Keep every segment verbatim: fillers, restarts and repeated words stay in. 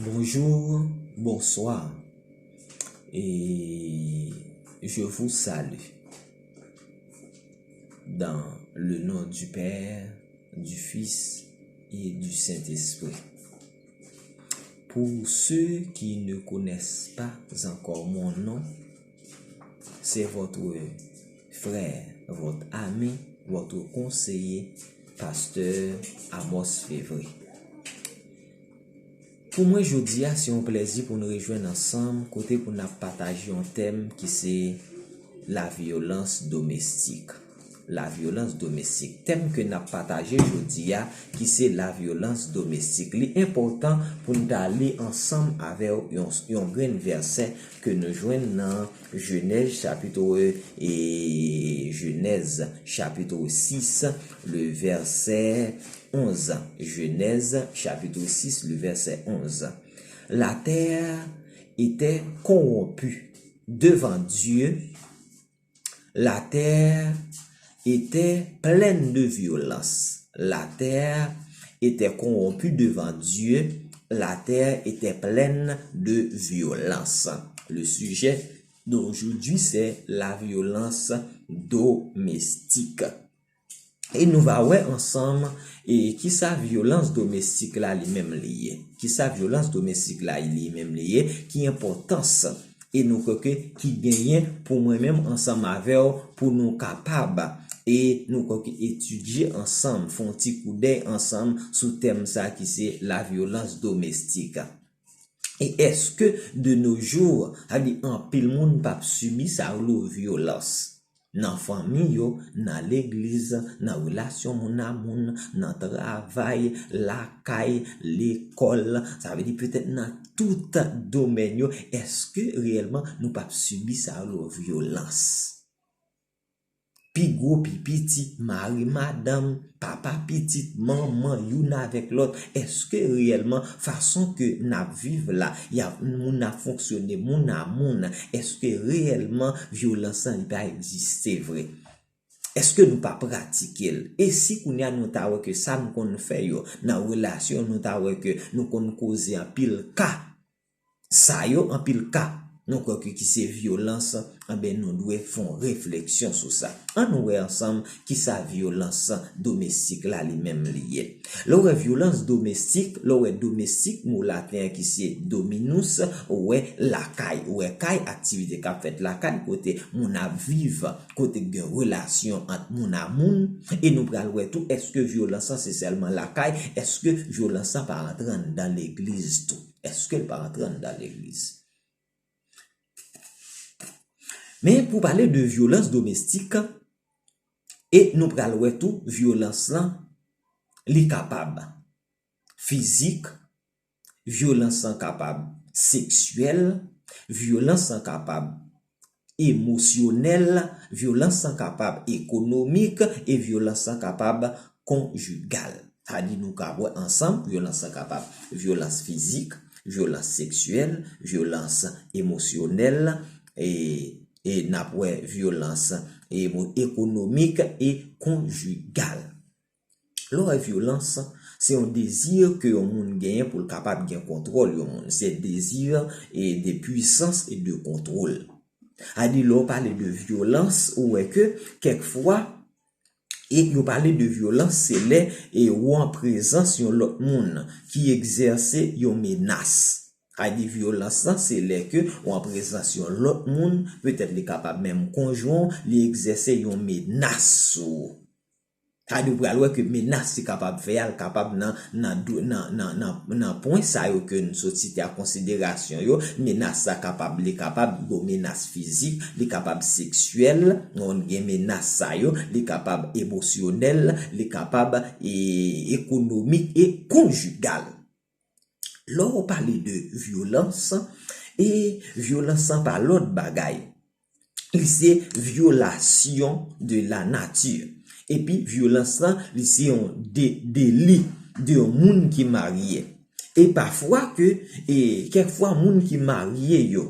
Bonjour, bonsoir, et je vous salue dans le nom du Père, du Fils et du Saint-Esprit. Pour ceux qui ne connaissent pas encore mon nom, c'est votre frère, votre ami, votre conseiller, pasteur Amos Février. Pou mwen, jodi a, se yon plèzi pou n rejwenn ansanm kote pou n ap pataje yon tèm ki se lavyolans domestik. Lavyolans domestik. Tèm ke n ap pataje jodi a, ki se lavyolans domestik. Li enpòtan pou n ta li ansanm avè w yon, yon grenn vèsè ke nou jwenn nan Genèse chapitre, et Genèse chapitre six, le verset onze. Genèse chapitre six, le verset onze. La terre était corrompue devant Dieu. La terre était pleine de violence. La terre était corrompue devant Dieu. La terre était pleine de violence. Le sujet d'aujourd'hui, c'est la violence domestique. E nou va wè ansanm e kisa vyolans domestik la li menm li ye. Kisa vyolans domestik la li menm li ye, ki enpòtans e nou kwè ke ki genyen pou mwen menm ansanm avè w pou nou kapab e nou kwè ke etidye ansanm, fè yon ti koudèy ansanm sou tèm sa ki se lavyolans domestik. E èske de nos jours, sa vle di anpil moun p ap sibi sa yo rele vyolans? Nan fanmi yo, nan legliz, nan relasyon moun a moun, nan travay, lakay, lekòl, sa vle di petèt nan tout domèn yo, èske reyèlman nou p ap sibi sa yo rele vyolans? Pi gwo, pi piti, mari, madanm, papa, pitit, manman, youn avèk lòt, èske reyèlman fason ke n ap viv la, y ap, moun ap fonksyone, moun a moun, èske reyèlman vyolans lan li pa egziste vre? Èske nou pa pratike l? E si kounye a nou ta wè ke sa nou konn fè yo nan relasyon, nou ta wè ke nou konn koze anpil ka, sa yo anpil ka, nou kwè ke ki se vyolans, anben nou dwe fè yon refleksyon sou sa. Ann nou wè ansanm kisa vyolans domestik la li menm li ye. Lè w wè vyolans domestik, lè w wè domestik, mo laten an ki se dominus, ou wè lakay, ou wè kay, aktivite k ap fèt lakay, kote moun ap viv, kote gen relasyon ant moun a moun, e nou pral wè tou, èske vyolans lan se sèlman lakay, èske vyolans lan pa rantre anndan legliz tou? Èske l pa rantre anndan legliz? Men pou pale de vyolans domestik, e nou pral wè tou, vyolans lan, li kapab fizik, vyolans lan kapab seksyèl, vyolans lan kapab emosyonèl, vyolans lan kapab ekonomik, e vyolans lan kapab konjigal. Sa di nou ka wè ansanm, vyolans lan kapab vyolans fizik, vyolans seksyèl, vyolans emosyonèl, e, e n ap wè vyolans emo-, ekonomik e konjigal. Lè w wè vyolans, se yon dezi ke yon moun genyen pou l kapab gen kontwòl yon moun. Se dezi e de pwisans e de kontwòl. A di, lè w pale de vyolans, ou wè ke kèkfwa, e yo pale de vyolans, se lè e ou an prezans yon lòt moun ki egzèse yon menas. A di, vyolans lan, se lè ke ou an prezans yon lòt moun, petèt li kapab menm konjwen w, li egzèse yon menas sou ou. Sa di, ou pral wè ke menas li kapab fè a, l kapab nan, nan, nan, nan, nan, nan pwen sa yo ke n sot site a konsiderasyon yo. Menas sa kapab, li kapab yon menas fizik, li kapab seksyèl, nou gen menas sa yo, li kapab emosyonèl, li kapab e, ekonomik e konjigal. Lè w pale de vyolans, e vyolans lan pa lòt bagay. Li se vyolasyon de la nati. Epi vyolans lan, li se yon de, deli de yon moun ki marye. E pafwa ke, e kèkfwa moun ki marye yo,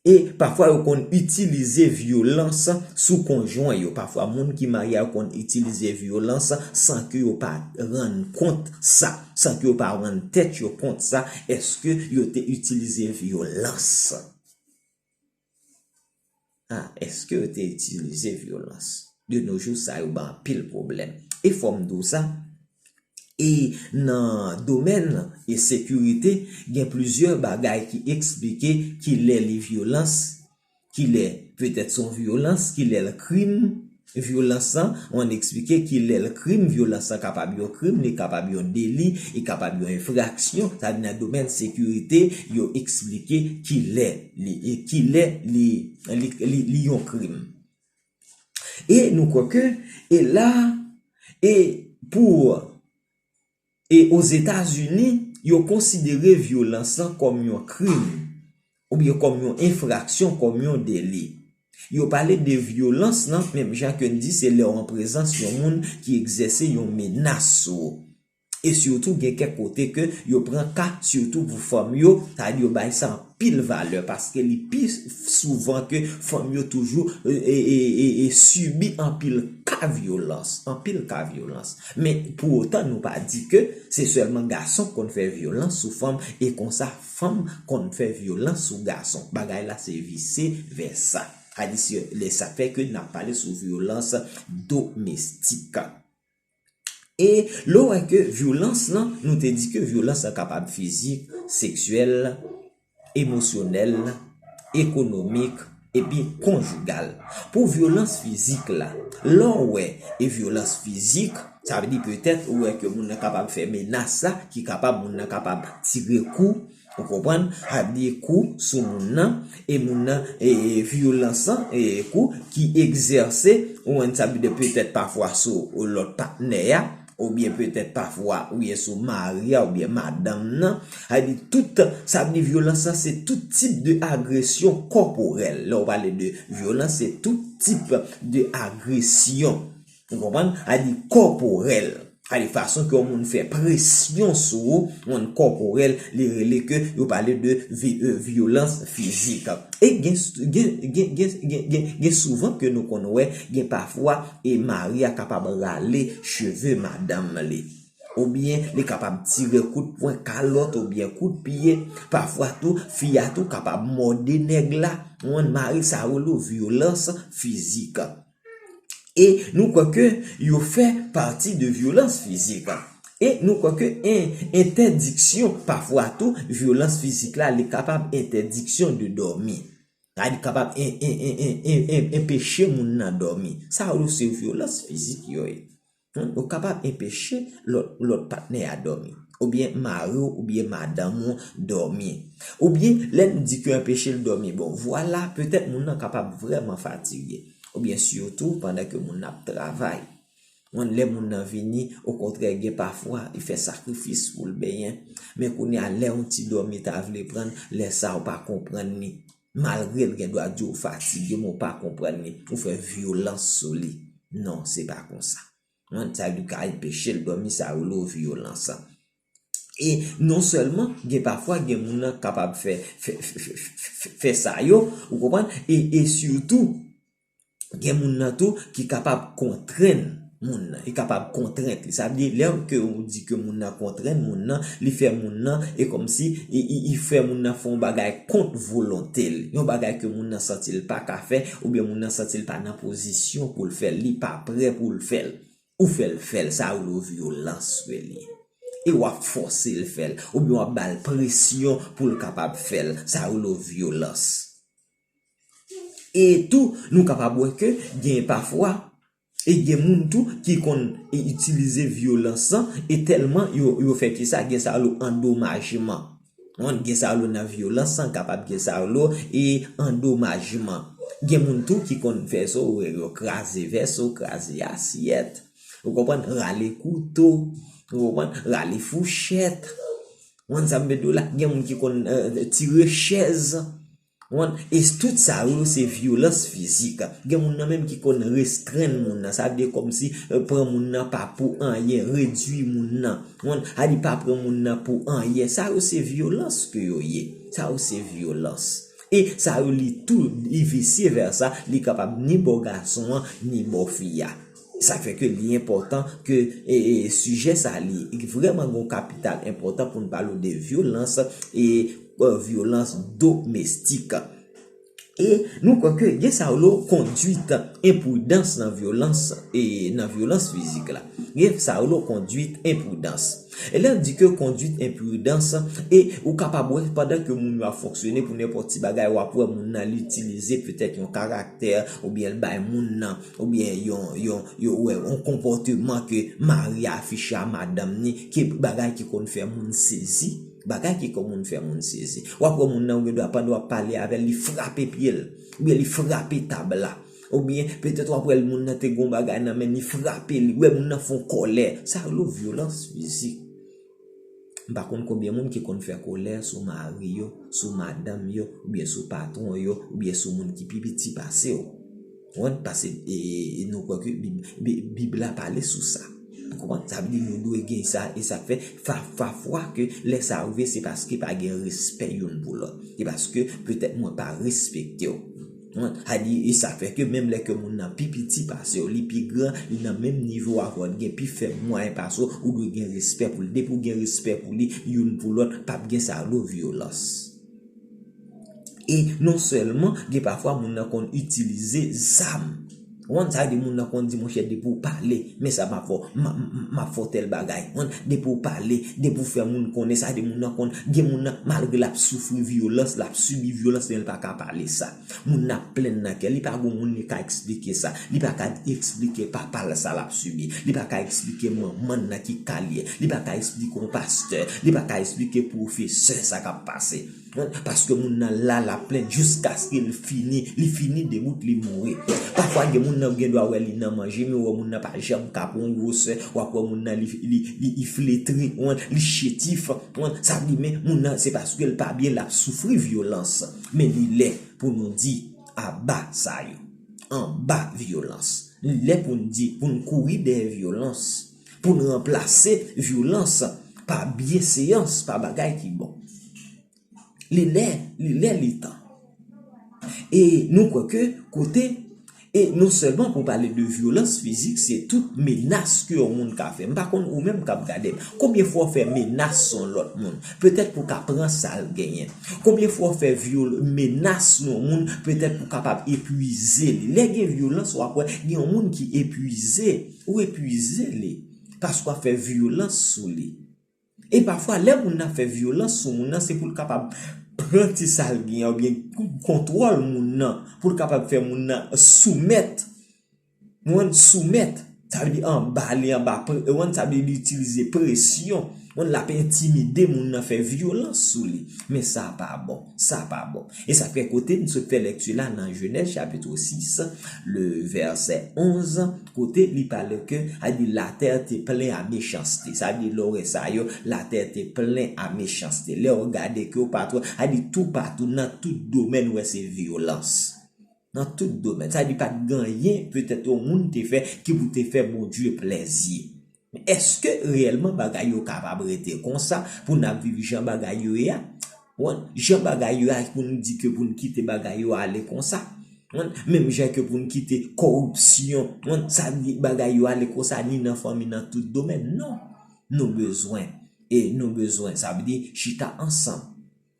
E pafwa yo konn itilize vyolans sou konjwen yo. Pafwa moun ki marye a yo konn itilize vyolans san ke yo pa rann kont sa, san ke yo pa rann tèt yo kont sa, èske yo te itilize vyolans? Ah, èske yo te itilize vyolans? De nos jours, sa yo ba anpil pwoblèm. E fò m di w sa, e nan domèn e sekirite, gen plizyè bagay ki eksplike ki lè li vyolans, ki lè petèt se yon vyolans, ki lè l krim, vyolans lan, ann eksplike ki lè l krim, vyolans lan kapab yon krim, li kapab yon deli, li kapab yon enfraksyon. Sa vle di nan domèn sekirite, yo eksplike ki lè li, e ki lè li, li, li, li yon krim. E nou kwè ke, e la, e pou, e Ozetazini, yo konsidere vyolans lan kòm yon krim, oubyen kòm yon enfraksyon, kòm yon deli. Yo pale de vyolans lan, menm jan ke n di, se lè w an prezans yon moun ki egzèse yon menas sou ou. E sitou, gen kèk kote ke yo pran ka, sitou pou fanm yo, sa vle di yo bay sa anpil valè, paske li pi souvan ke fanm yo toujou, e, e, e, e, e sibi anpil ka vyolans, anpil ka vyolans. Men, pou otan, nou pa di ke se sèlman gason k konn fè vyolans sou fanm, e konsa, fanm konn fè vyolans sou gason. Bagay la se vise vèsa. Sa di se lè sa fè ke n ap pale sou vyolans domestik. E lè w wè ke vyolans lan, nou te di ke vyolans lan kapab fizik, seksyèl, emosyonèl, ekonomik, epi konjigal. Pou vyolans fizik la, lè w wè e vyolans fizik, sa vle di petèt ou wè ke moun nan kapab fè menas la, ki kapab moun nan kapab tire kou, ou konprann, ap di kou sou moun nan, e moun nan, e, e vyolans lan, e kou ki egzèse, ou konprann, sa vle di petèt pafwa sou lòt patnè a, oubyen petèt pafwa, oubyen sou mari a, oubyen madanm nan. Sa vle di tout, sa vle di vyolans lan, se tout tip de agresyon kòporèl. Lè w pale de vyolans, se tout tip de agresyon. Ou konprann? Sa vle di kòporèl. Sa vle di fason ke yon moun fè presyon sou ou, yon kòporèl, li rele ke yo pale de vi-, e, vyolans fizik. E gen, gen, gen, gen, gen, gen, gen souvan ke nou konn wè, gen pafwa, e mari a kapab rale cheve madanm li. Oubyen li kapab tire kout pwen, kalòt oubyen kout pye. Pafwa tou, fi a tou kapab mòde nèg la. Ou konprann, mari sa rele w vyolans fizik. E nou kwè ke yo fè pati de vyolans fizik. E nou kwè ke en, entèdiksyon, pafwa tou, vyolans fizik la, li kapab entèdiksyon de dòmi. Sa vle di kapab en, en, en, en, en, en, enpeche moun nan dòmi. Sa yo se vyolans fizik yo ye. Hmm, ou kapab enpeche lòt, lòt patnè a dòmi. Oubyen mari w, oubyen madanm ou dòmi. Oubyen, lè n di ke enpeche l dòmi, bon, vwala, petèt moun nan kapab vrèman fatige. Oubyen sitou pandan ke moun nan ap travay. Moun, lè moun nan vini, okontrè, gen pafwa, li fè sakrifis pou l benyen. Men kounye a, lè yon ti dòmi ta vle pran l, lè sa a ou pa konprann li. Malgre l gen dwa di w fatige, men ou pa konprann li. Ou fè vyolans sou li. Non, se pa konsa. Moun, sa vle di w ka enpeche l dòmi, sa rele w vyolans. E non sèlman, gen pafwa, gen moun nan kapab fè, fè, fè, fè, fè, fè, fè sa yo, ou konprann? E, e sitou, gen moun nan tou ki kapab kontrenn moun nan, li kapab kontrent li. Sa vle di, lè ke ou di ke moun nan kontrenn moun nan, li fè moun nan, e kòmsi, e, e, li fè moun nan fè yon bagay kont volonte l. Yon bagay ke moun nan santi l pa ka fè, oubyen moun nan santi l pa nan pozisyon pou l fè l, li pa prè pou l fè l. Ou fè l fè l, sa rele w vyolans ke li ye. E w ap fòse l fè l, oubyen w ap ba l presyon pou l kapab fè l, sa rele w vyolans. E tou, nou kapab wè ke gen pafwa, e gen moun tou ki konn itilize vyolans lan, e tèlman yo, yo fè ke sa, gen sa rele w andomajman. Moun, gen sa rele w nan vyolans lan, kapab gen sa rele w, e andomajman. Gen moun tou ki konn fè sa, ou wè yo kraze vèso, kraze asyèt. Ou konprann? Rale kouto. Ou konprann? Rale fouchèt. Ou konprann sa m vle di w la? Gen moun ki konn, eh, tire chèz. Ou konprann? E tout sa yo, se vyolans fizik. Gen moun nan menm ki konn restrenn moun nan. Sa vle di kòmsi, eh, pran moun nan pa pou anyen, redwi moun nan. Ou konprann? Sa vle di pa pran moun nan pou anyen. Sa yo, se vyolans ke yo ye. Sa yo, se vyolans. E sa yo li tou, li visye vèsa, li kapab ni bò gason an, ni bò fi a. Sa fè ke li enpòtan ke e, e, sijè sa li vrèman gon kapital enpòtan pou n pale de vyolans e e, vyolans domestik. E nou kwè ke gen sa yo konduit enpridans nan vyolans e nan vyolans fizik la. Gen sa yo konduit enpridans. E lè n di ke konduit enpridans, e ou kapab wè pandan ke moun yo ap fonksyone pou nenpòt ti bagay, w ap wè moun nan li itilize petèt yon karaktè, oubyen l bay moun nan, oubyen yon, yon, yon, wè, yon konpòteman ke mari a afiche a madanm ni, ki bagay ki konn fè moun sezi. Bagay ki konn moun fè moun sezi. W ap wè moun nan, ou gen dwa pandan w ap pale avè l, li frape pye l, oubyen li frape tab la. Oubyen petèt w ap wè moun nan te gon bagay nan men, li frape li, ou wè moun nan fè yon kòlè. Sa rele vyolans fizik. M pa konn konbyen moun ki konn fè kòlè sou mari yo, sou madanm yo, oubyen sou patwon yo, oubyen sou moun ki pi piti pase w. Konprann? Paske e, e, nou kwè ke Bib, Bi- Bib la pale sou sa. Konprann? Sa vle di nou dwe gen sa, e sa fè fa- pafwa ke lè sa rive, se paske pa gen respè youn pou lòt. Se paske petèt mwen pa respekte w. Konprann? Sa di, e sa fè ke menm lè ke moun nan pi piti pase w, li pi gran, li nan menm nivo avè w, li gen pi fèb mwayen pase w, ou dwe gen respè pou li. Depi w gen respè pou li, youn pou lòt, p ap gen sa rele vyolans. E non sèlman, gen pafwa moun nan konn itilize zam. Ou konprann? Sa vle di moun nan konn di, monchè, depi w pale, men sa m ap fè w, m ap- m ap- m ap fè w tèl bagay. Ou konprann? Depi w pale, depi w fè moun konnen, sa vle di moun nan konn, gen moun nan, malgre l ap soufri vyolans, l ap sibi vyolans, men l pa ka pale sa. Moun nan ap plenn nan kè, li pa gon moun li ka eksplike sa. Li pa ka eksplike papa l sa l ap sibi. Li pa ka eksplike manman l nan ki ka l ye. Li pa ka eksplike yon pastè. Li pa ka eksplike pwofesè sa k ap pase. Paske moun nan la, l ap plenn jiskaske l fini, li fini debout, li mouri. Pafwa gen moun nan ou gen dwa wè li nan manje, men ou wè moun nan pa janm ka pran yon gwosè, w ap wè moun nan li, li, li, li fletri, ou konprann, li chetif, ou konprann, sa vle di men moun nan se paske l pa byen, l ap soufri vyolans. Men li lè pou nou di, aba sa yo, anba vyolans. Li lè pou n di, pou n kouri dèyè vyolans, pou n ranplase vyolans pa byenseyans, pa bagay ki bon. Li lè, li lè, li tan. E nou kwè ke kote, e non sèlman pou pale de vyolans fizik, se tout menas ke yon moun ka fè. M pa konn ou menm k ap gade m. Konbyen fwa w fè menas sou yon lòt moun? Petèt pou w ka pran sa l genyen. Konbyen fwa w fè vyol- menas sou yon moun? Petèt pou w kapab epuize li. Lè gen vyolans, w ap wè gen yon moun ki epuize. Ou epuize li. Paske w ap fè vyolans sou li. E pafwa, lè moun nan fè vyolans sou moun nan, se pou l kapab pran ti sa l gen an, oubyen pou kontwòl moun nan, pou l kapab fè moun nan soumèt. Ou konprann? Soumèt, sa vle di anba li, anba pre- ou konprann, sa vle di li itilize presyon. Ou konprann, l ap entimide moun nan, fè vyolans sou li. Men sa pa bon, sa pa bon. E sa fè kote n sot fè lèkti la nan Jenèz chapit sis, le vèsè onz, kote li pale ke, a di, latè te plen a mechanste. Sa di, lè w wè sa yo, latè te plen a mechanste. Lè w gade ke w pa twò, a di, toupatou, nan tout domèn, w wè se vyolans. Nan tout domèn. Sa di, pa t gen anyen, petèt, yon moun te fè, ki pou te fè Bondye plèzi. Men èske reyèlman bagay yo kapab rete konsa pou n ap viv jan bagay yo ye a? Jan bagay yo ye a, pou n di ke pou n kite bagay yo ale konsa? Menm jan ke pou n kite kòripsyon, sa di bagay yo ale konsa ni nan fanmi, nan tout domèn. Non. Nou bezwen, e nou bezwen, sa vle di chita ansanm.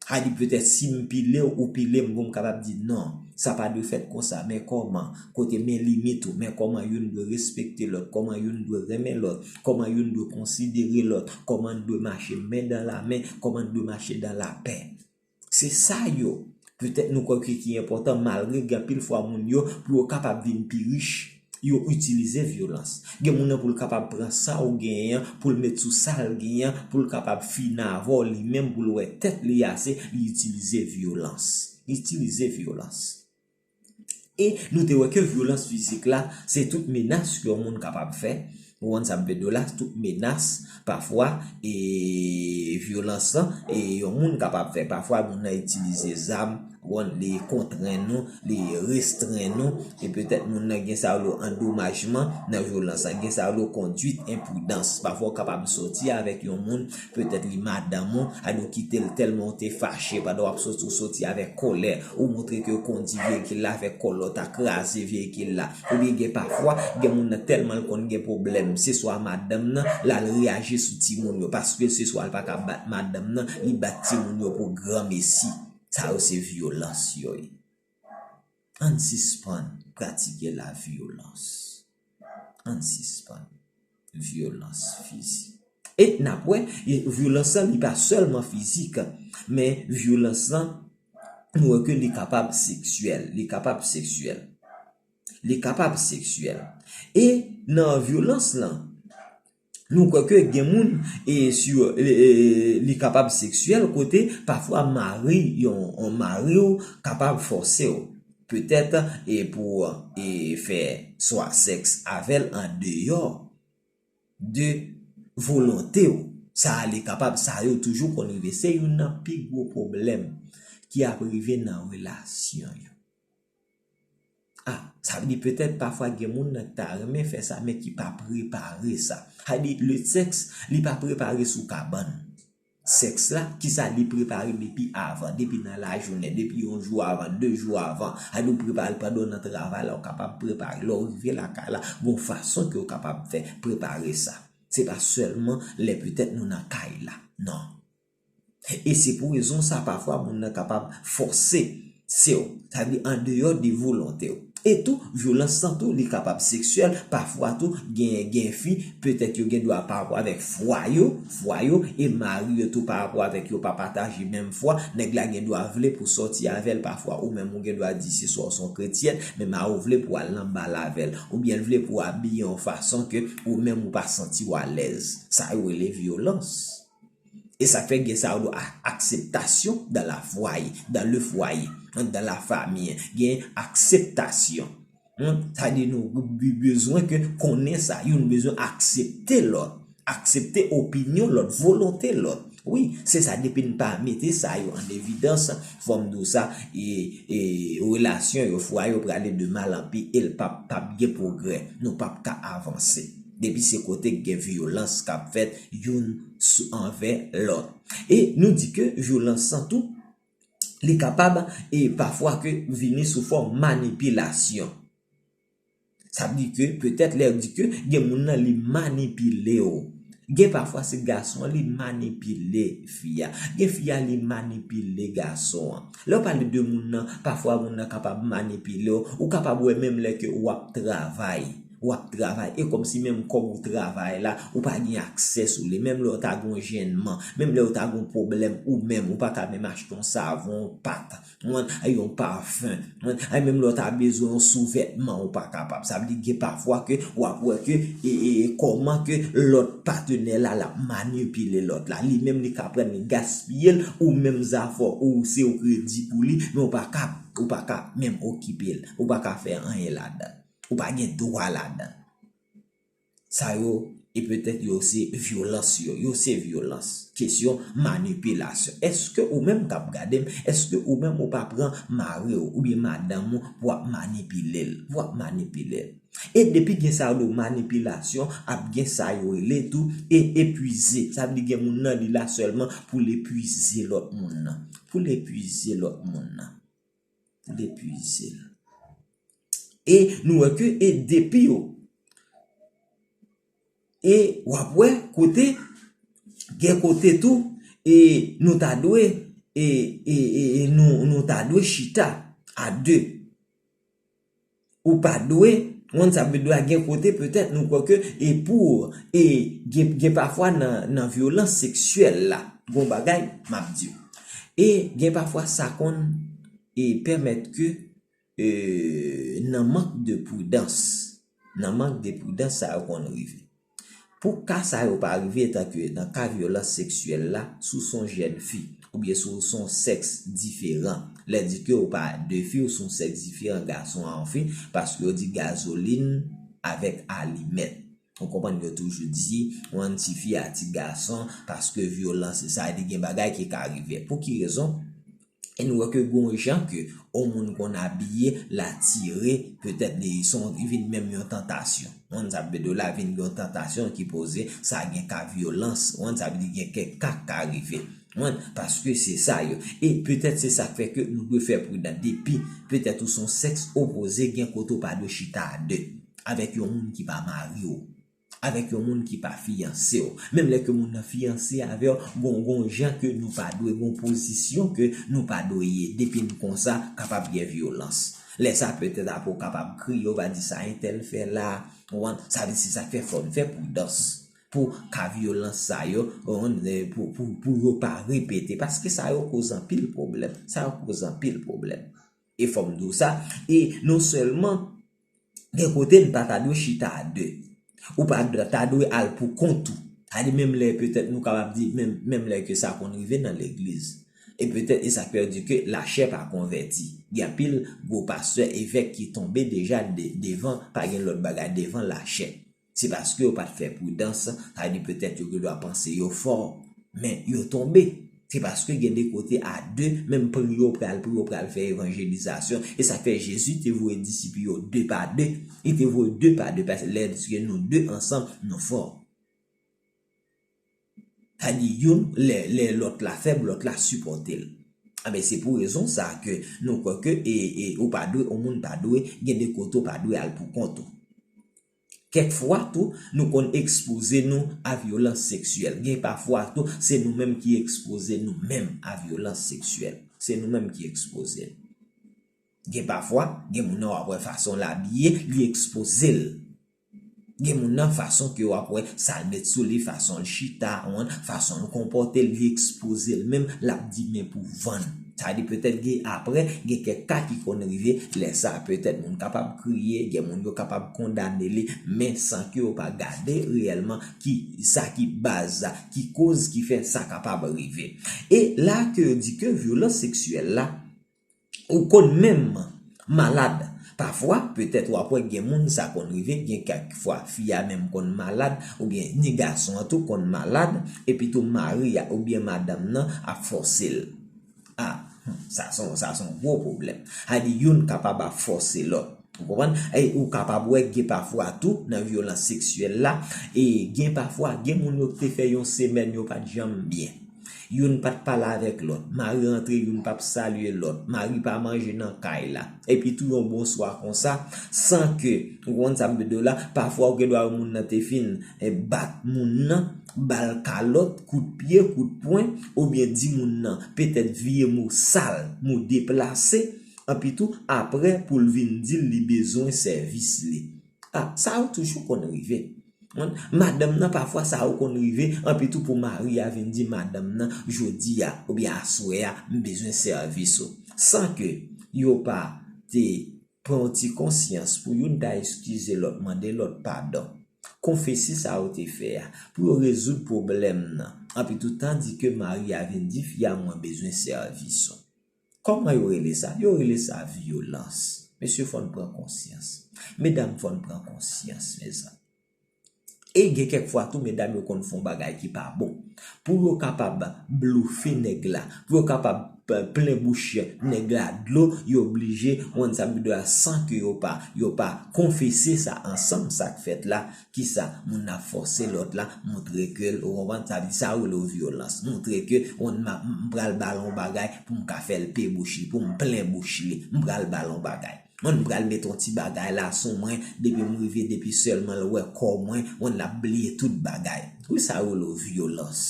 Sa di petèt si m pile w, ou pile m, pou m kapab di non, sa pa dwe fèt konsa. Men kòman? Kote men limit ou, men kòman youn dwe respekte lòt, kòman youn dwe renmen lòt, kòman youn dwe konsidere lòt, kòman n dwe mache men dan la men, kòman n dwe mache dan lapè. Se sa yo, petèt nou kwè ki, ki enpòtan, malgre gen anpil fwa moun yo, pou yo kapab vin pi rich, yo itilize vyolans. Gen moun nan pou l kapab pran sa w genyen an, pou l met sou sa l genyen an, pou l kapab fini avè w li menm, pou l wè tèt li ase, li itilize vyolans. Li itilize vyolans. E nou te wè ke vyolans fizik la, se tout menas ke yon moun kapab fè. Ou konprann sa m vle di w la, tout menas, pafwa, e vyolans lan, e yon moun kapab fè. Pafwa, moun nan itilize zam, Bon, li kontrenn nou, li restrenn nou, e petèt moun nan gen sa yo rele andomajman nan vyolans la, gen sa yo rele kondwit enpridans. Pafwa w kapab soti avèk yon moun, petèt li madanm ou, alò w kite l tèlman w te fache pandan w ap soti, w soti avèk kòlè, ou montre ke w kondi veyikil la avèk kòlè, w ta kraze veyikil la. Oubyen gen pafwa, gen moun nan tèlman l konn gen pwoblèm, se swa madanm nan, l al reyaji sou timoun yo, paske se swa l pa ka bat madanm nan, li bat timoun yo pou granmesi. Sa yo se vyolans yo ye. Ann sispann pratike lavyolans. Ann sispann vyolans fizik. E n ap wè, e vyolans lan, li pa sèlman fizik, men vyolans lan, nou wè ke li kapab seksyèl, li kapab seksyèl. Li kapab seksyèl. E nan vyolans lan, nou kwè ke gen moun, e, si, e, e, li kapab seksyèl, kote pafwa mari, yon, yon mari w kapab fòse w, petèt, e pou, e, fè swa sèks avè l an deyò de volonte w. Sa a, li kapab, sa yo toujou konn rive. Se youn nan pi gwo pwoblèm ki ap rive nan relasyon yo. Ah, sa vle di petèt pafwa gen moun nan ki ta renmen fè sa, men ki pa prepare sa. Sa vle di le sexe, li pa prepare sou kabann. Sèks la, kisa li prepare depi avan, depi nan lajounen, depi yon jou avan, de jou avan. Sa vle di w prepare l pandan w nan travay la, w kapab prepare. Lè w rive lakay la, gon fason ke w kapab fè prepare sa. Se pa sèlman lè petèt nou nan kay la. Non. E se pou rezon sa, pafwa moun nan kapab fòse se w, sa vle di an deyò de volonte w. E tou, vyolans lan tou, li kapab seksyèl, pafwa tou, gen, gen fi, petèt yo gen dwa pa rapò avèk fwa yo, fwa yo, e mari yo tou pa rapò avèk yo, pa pataje menm fwa, nèg la gen dwa vle pou sòti avè l, pafwa ou menm ou gen dwa di se swa w se yon kretyèn, men mari w vle pou al nan bal avè l, oubyen l vle pou w abiye yon fason ke ou menm ou pa santi w alèz. Sa yo rele vyolans. E sa k fè gen sa yo rele a-, akseptasyon dans la foyer, dans le foyer, dans la famille. Gen akseptasyon. Hmm, sa di nou be-, bezwen ke konnen sa, youn bezwen aksepte lòt, aksepte opinyon lòt, volonte lòt. Wi, se sa, depi n pa mete sa yo an evidans, fò m di w sa, e, e relasyon yo, fwa yo prale de mal an pi, e l p ap, p ap gen pwogrè. Nou p ap ka avanse. Depi se kote k gen vyolans k ap fèt youn sou, anvè lòt. E nou di ke vyolans lan tou, li kapab, e pafwa ke vini sou fòm manipilasyon. Sa vle di ke petèt lè yo di ke gen moun nan li manipile w. Gen pafwa se gason an li manipile fi a. Gen fi a li manipile gason an. Lè w pale de moun nan, pafwa moun nan kapab manipile w. Ou kapab wè menm lè ke w ap travay. W ap travay. E kòmsi menm kòb ou travay la, ou pa gen aksè sou li. Menm lè w ta gen yon jennman, menm lè w ta gen yon pwoblèm ou menm, ou pa ka menm achte yon savon, yon pat, yon, yon pafen, yon, ay menm lè w ta bezwen yon souvètman, ou pa kapab. Sa vle di gen pafwa ke w ap wè ke, e, e, e kòman ke lòt patenè la, l ap manipile lòt la. Li menm li ka pran l, li gaspiye l, ou menm zafè w, ou se yon kredi pou li, men ou pa ka, ou pa ka menm okipe l, ou pa ka fè anyen ladan l. Ou pa gen dwa ladan l. Sa yo, e petèt yo se vyolans yo, yo se vyolans. Kesyon manipilasyon. Èske ou menm k ap gade m, èske ou menm ou pa pran mari w oubyen madanm ou pou w ap manipile l, pou w ap manipile l? E depi gen sa yo manipilasyon, ap gen sa yo rele tou e epwize. Sa vle di gen moun nan li la sèlman pou l epwize lòt moun nan. Pou l epwize lòt moun nan. Pou l epwize l. E nou wè ke e depi yo. E w ap wè kote, gen kote tou, e nou ta dwe, e, e, e, e nou, nou ta dwe chita a de. Ou pa dwe, moun sa vle di gen kote petèt nou kwè ke, e pou, e gen, gen pafwa nan, nan vyolans seksyèl la, gon bagay, m ap di w. E gen pafwa sa konn, e pèmèt ke, e, nan mank de pridans, nan mank de pridans, sa yo konn rive. Pou ka sa yo pa rive, tanke nan ka vyolans seksyèl la, si w se yon jèn fi, oubyen si w se yon sèks diferan, lè di ke ou pa de fi, ou se yon sèks diferan, gason a yon fi, paske yo di gazolin avèk alimèt. Ou konprann, yo toujou di, yon ti fi a ti gason, paske vyolans, sa vle di gen bagay ki ka rive. Pou ki rezon? E nou wè ke gon jan ke yon moun konn abiye, l atire, petèt li son, li vin menm yon tantasyon. Moun sa vle di la vin yon tantasyon ki poze, sa gen ka vyolans, moun sa vle di gen kèk ka k ka rive. Moun, paske se sa yo. E petèt se sa k fè ke nou dwe fè pridan. Depi petèt ou son sèks opoze, gen kote ou pa dwe chita a de avèk yon moun ki pa mari w, avèk yon moun ki pa fiyanse w. Menm lè ke moun nan fiyanse avè w, gon, gon jan ke nou pa dwe, gon pozisyon ke nou pa dwe ye. Depi n konsa, kapab gen vyolans. Lè sa, petèt apre w kapab kriye, w va di sa entèl fè la. Ou konprann? Sa vle di se sa k fè fò n fè pridans. Pou ka vyolans sa yo, ou konprann, pou, pou, pou yo pa repete. Paske sa yo koz anpil pwoblèm. Sa yo koz anpil pwoblèm. E fò m di w sa. E non sèlman gen kote n pa ta dwe chita a de. Ou pa ta dwe al pou kont ou. Sa di menm lè petèt nou kapab di menm, menm lè ke sa konn rive nan legliz. E petèt e sa k fè yo di ke lachè pa konvèti. Gen anpil gwo pastè, evèk ki tonbe deja de, devan, pa gen lòt bagay devan lachè. Se paske yo pa t fè pridans, sa vle di petèt yo gendwa panse yo fò, men yo tonbe. Se paske gen de kote a de, menm priye w pral priye, w pral fè evanjelizasyon. E sa k fè Jezi te voye disip yo de pa de. Li te voye de pa de, paske lè l di ke nou de ansanm, nou fò. Sa di youn, lè, lè lòt la fèb, lòt la sipòte l. Anben, se pou rezon sa ke nou kwè ke e, e, ou pa dwe, yon moun pa dwe, gen de kote ou pa dwe al pou kont ou. Kèk fwa tou, nou konn ekspoze nou a vyolans seksyèl. Gen pafwa tou, se nou menm ki ekspoze nou menm a vyolans seksyèl. Se nou menm ki ekspoze l. Gen pafwa, gen moun nan w ap wè fason l abiye, li ekspoze l. Gen moun nan fason ke w ap wè sa l met sou li, fason l chita, ou konprann, fason l konpòte l, li ekspoze l menm, l ap di men pou vann. Sa di petèt gen apre, gen kèk ka ki konn rive, lè sa petèt moun kapab kriye, gen moun yo kapab kondane li, men san ke yo pa gade reyèlman ki, sa ki baz, ki koz ki fè sa kapab rive. E la ke yo di ke vyolans seksyèl la, ou konn menm malad. Pafwa, petèt w ap wè gen moun sa konn rive, gen kèk fwa fi a menm konn malad, oubyen ni gason an tou konn malad, epi tou mari a oubyen madanm nan ap fòse l. A, hmm, sa se yon, sa se yon gwo pwoblèm. Sa di youn kapab ap fòse lòt. Ou konprann? E ou kapab wè gen pafwa tou nan vyolans seksyèl la, e gen pafwa, gen moun yo te fè yon semèn yo pa t janm byen. Youn pa t pale avèk lòt. Mari rantre, youn p ap salye lòt. Mari pa manje nan kay la. Epi tou yon bonswa konsa, san ke, ou konn sa m vle di w la, pafwa ou gendwa wè moun nan te fin, e, bat moun nan, ba l kalòt, kout pye, kout pwen, oubyen di moun nan, petèt vye mo sal, mo deplase, anpi tou, apre pou l vin di l li bezwen sèvis li. A, sa yo toujou konn rive. Madanm nan, pafwa, sa yo konn rive, anpi tou pou mari a vin di madanm nan, jodi a, oubyen aswè a, m bezwen sèvis ou. San ke yo pa te pran yon ti konsyans pou youn ta eskize lòt, mande lòt padon. Konfese sa yo te fè a, pou yo rezoud pwoblèm nan. Anpi tou, tandike mari a vin di fi a, mwen bezwen sèvis ou. Kòman yo rele sa? Yo rele sa vyolans. Mesye, fò n pran konsyans. Medam, fò n pran konsyans, mezanmi. E gen kèk fwa tou, medam yo konn fè yon bagay ki pa bon. Pou yo kapab blofe nèg la, pou yo kapab, eh, plen bouch nèg la dlo, yo oblije rann sa bidon la san ke yo pa, yo pa konfese sa ansanm, sa k fèt la. Kisa? Moun nan ap fòse lòt la, montre ke l, ou konprann, sa vle di sa yo rele w vyolans. Montre ke, on, m a, m pral ba l yon bagay pou m ka fè l pe bouch li, pou m plen bouch li, m pral ba l yon bagay. Mwen, m pral met yon ti bagay la sou mwen, depi m rive, depi sèlman l wè kò mwen, mwen, l ap bliye tout bagay. Wi, sa yo rele w vyolans.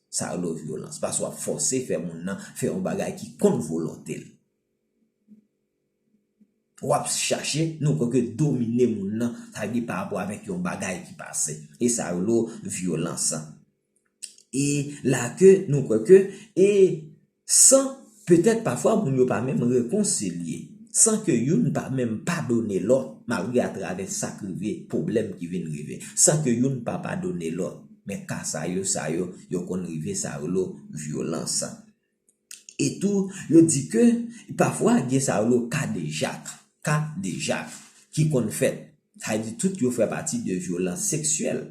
Sa yo rele w vyolans. Paske w ap fòse fè moun nan fè yon bagay ki kont volonte l. W ap chache, nou kwè ke domine moun nan, sa vle di pa rapò avèk yon bagay ki pase. E sa yo rele w vyolans. E la ke nou kwè ke, e san, petèt pafwa moun yo pa menm rekonsilye, san ke youn pa menm padone lòt, malgre atravè sa k rive, pwoblèm ki vin rive, san ke youn pa padone lòt. Men ka sa yo, sa yo, yo konn rive, sa yo rele w vyolans. E tou, yo di ke pafwa gen sa yo rele w kadejak, kadejak, ki konn fèt. Sa vle di tout yo fè pati de vyolans seksyèl.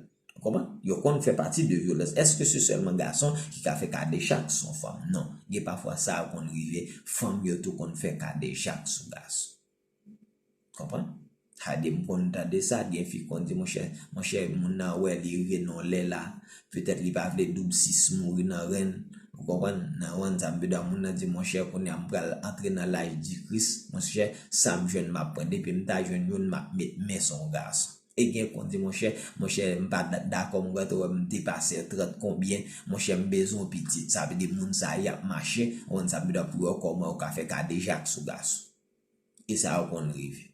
Konprann? Yo konn fè pati de vyolans. Èske se sèlman gason ki ka fè kadejak sou fanm? Non. Gen pafwa sa yo konn rive, fanm yo tou konn fè kadejak sou gason. Konprann? Sa di m konn tande sa, gen fi konn di, monchè, monchè, moun nan wè li rive nan lè la, petèt li pa vle doub sis mouri nan ren, ou konprann, nan ren, sa m vle di a, moun nan di, monchè, kounye a m pral antre nan laj di Kris, monchè, sa m jwenn m ap pran, depi m ta jwenn youn, m ap met men sou yon gason. E gen konn di, monchè, monchè, m pa dakò, m wè m depase trant konbyen, monchè, m bezwen yon pitit, sa vle di moun sa y ap mache, ou konn sa m vle di a, pou yo kòman yo ka fè kadejak sou gason. E sa yo konn rive.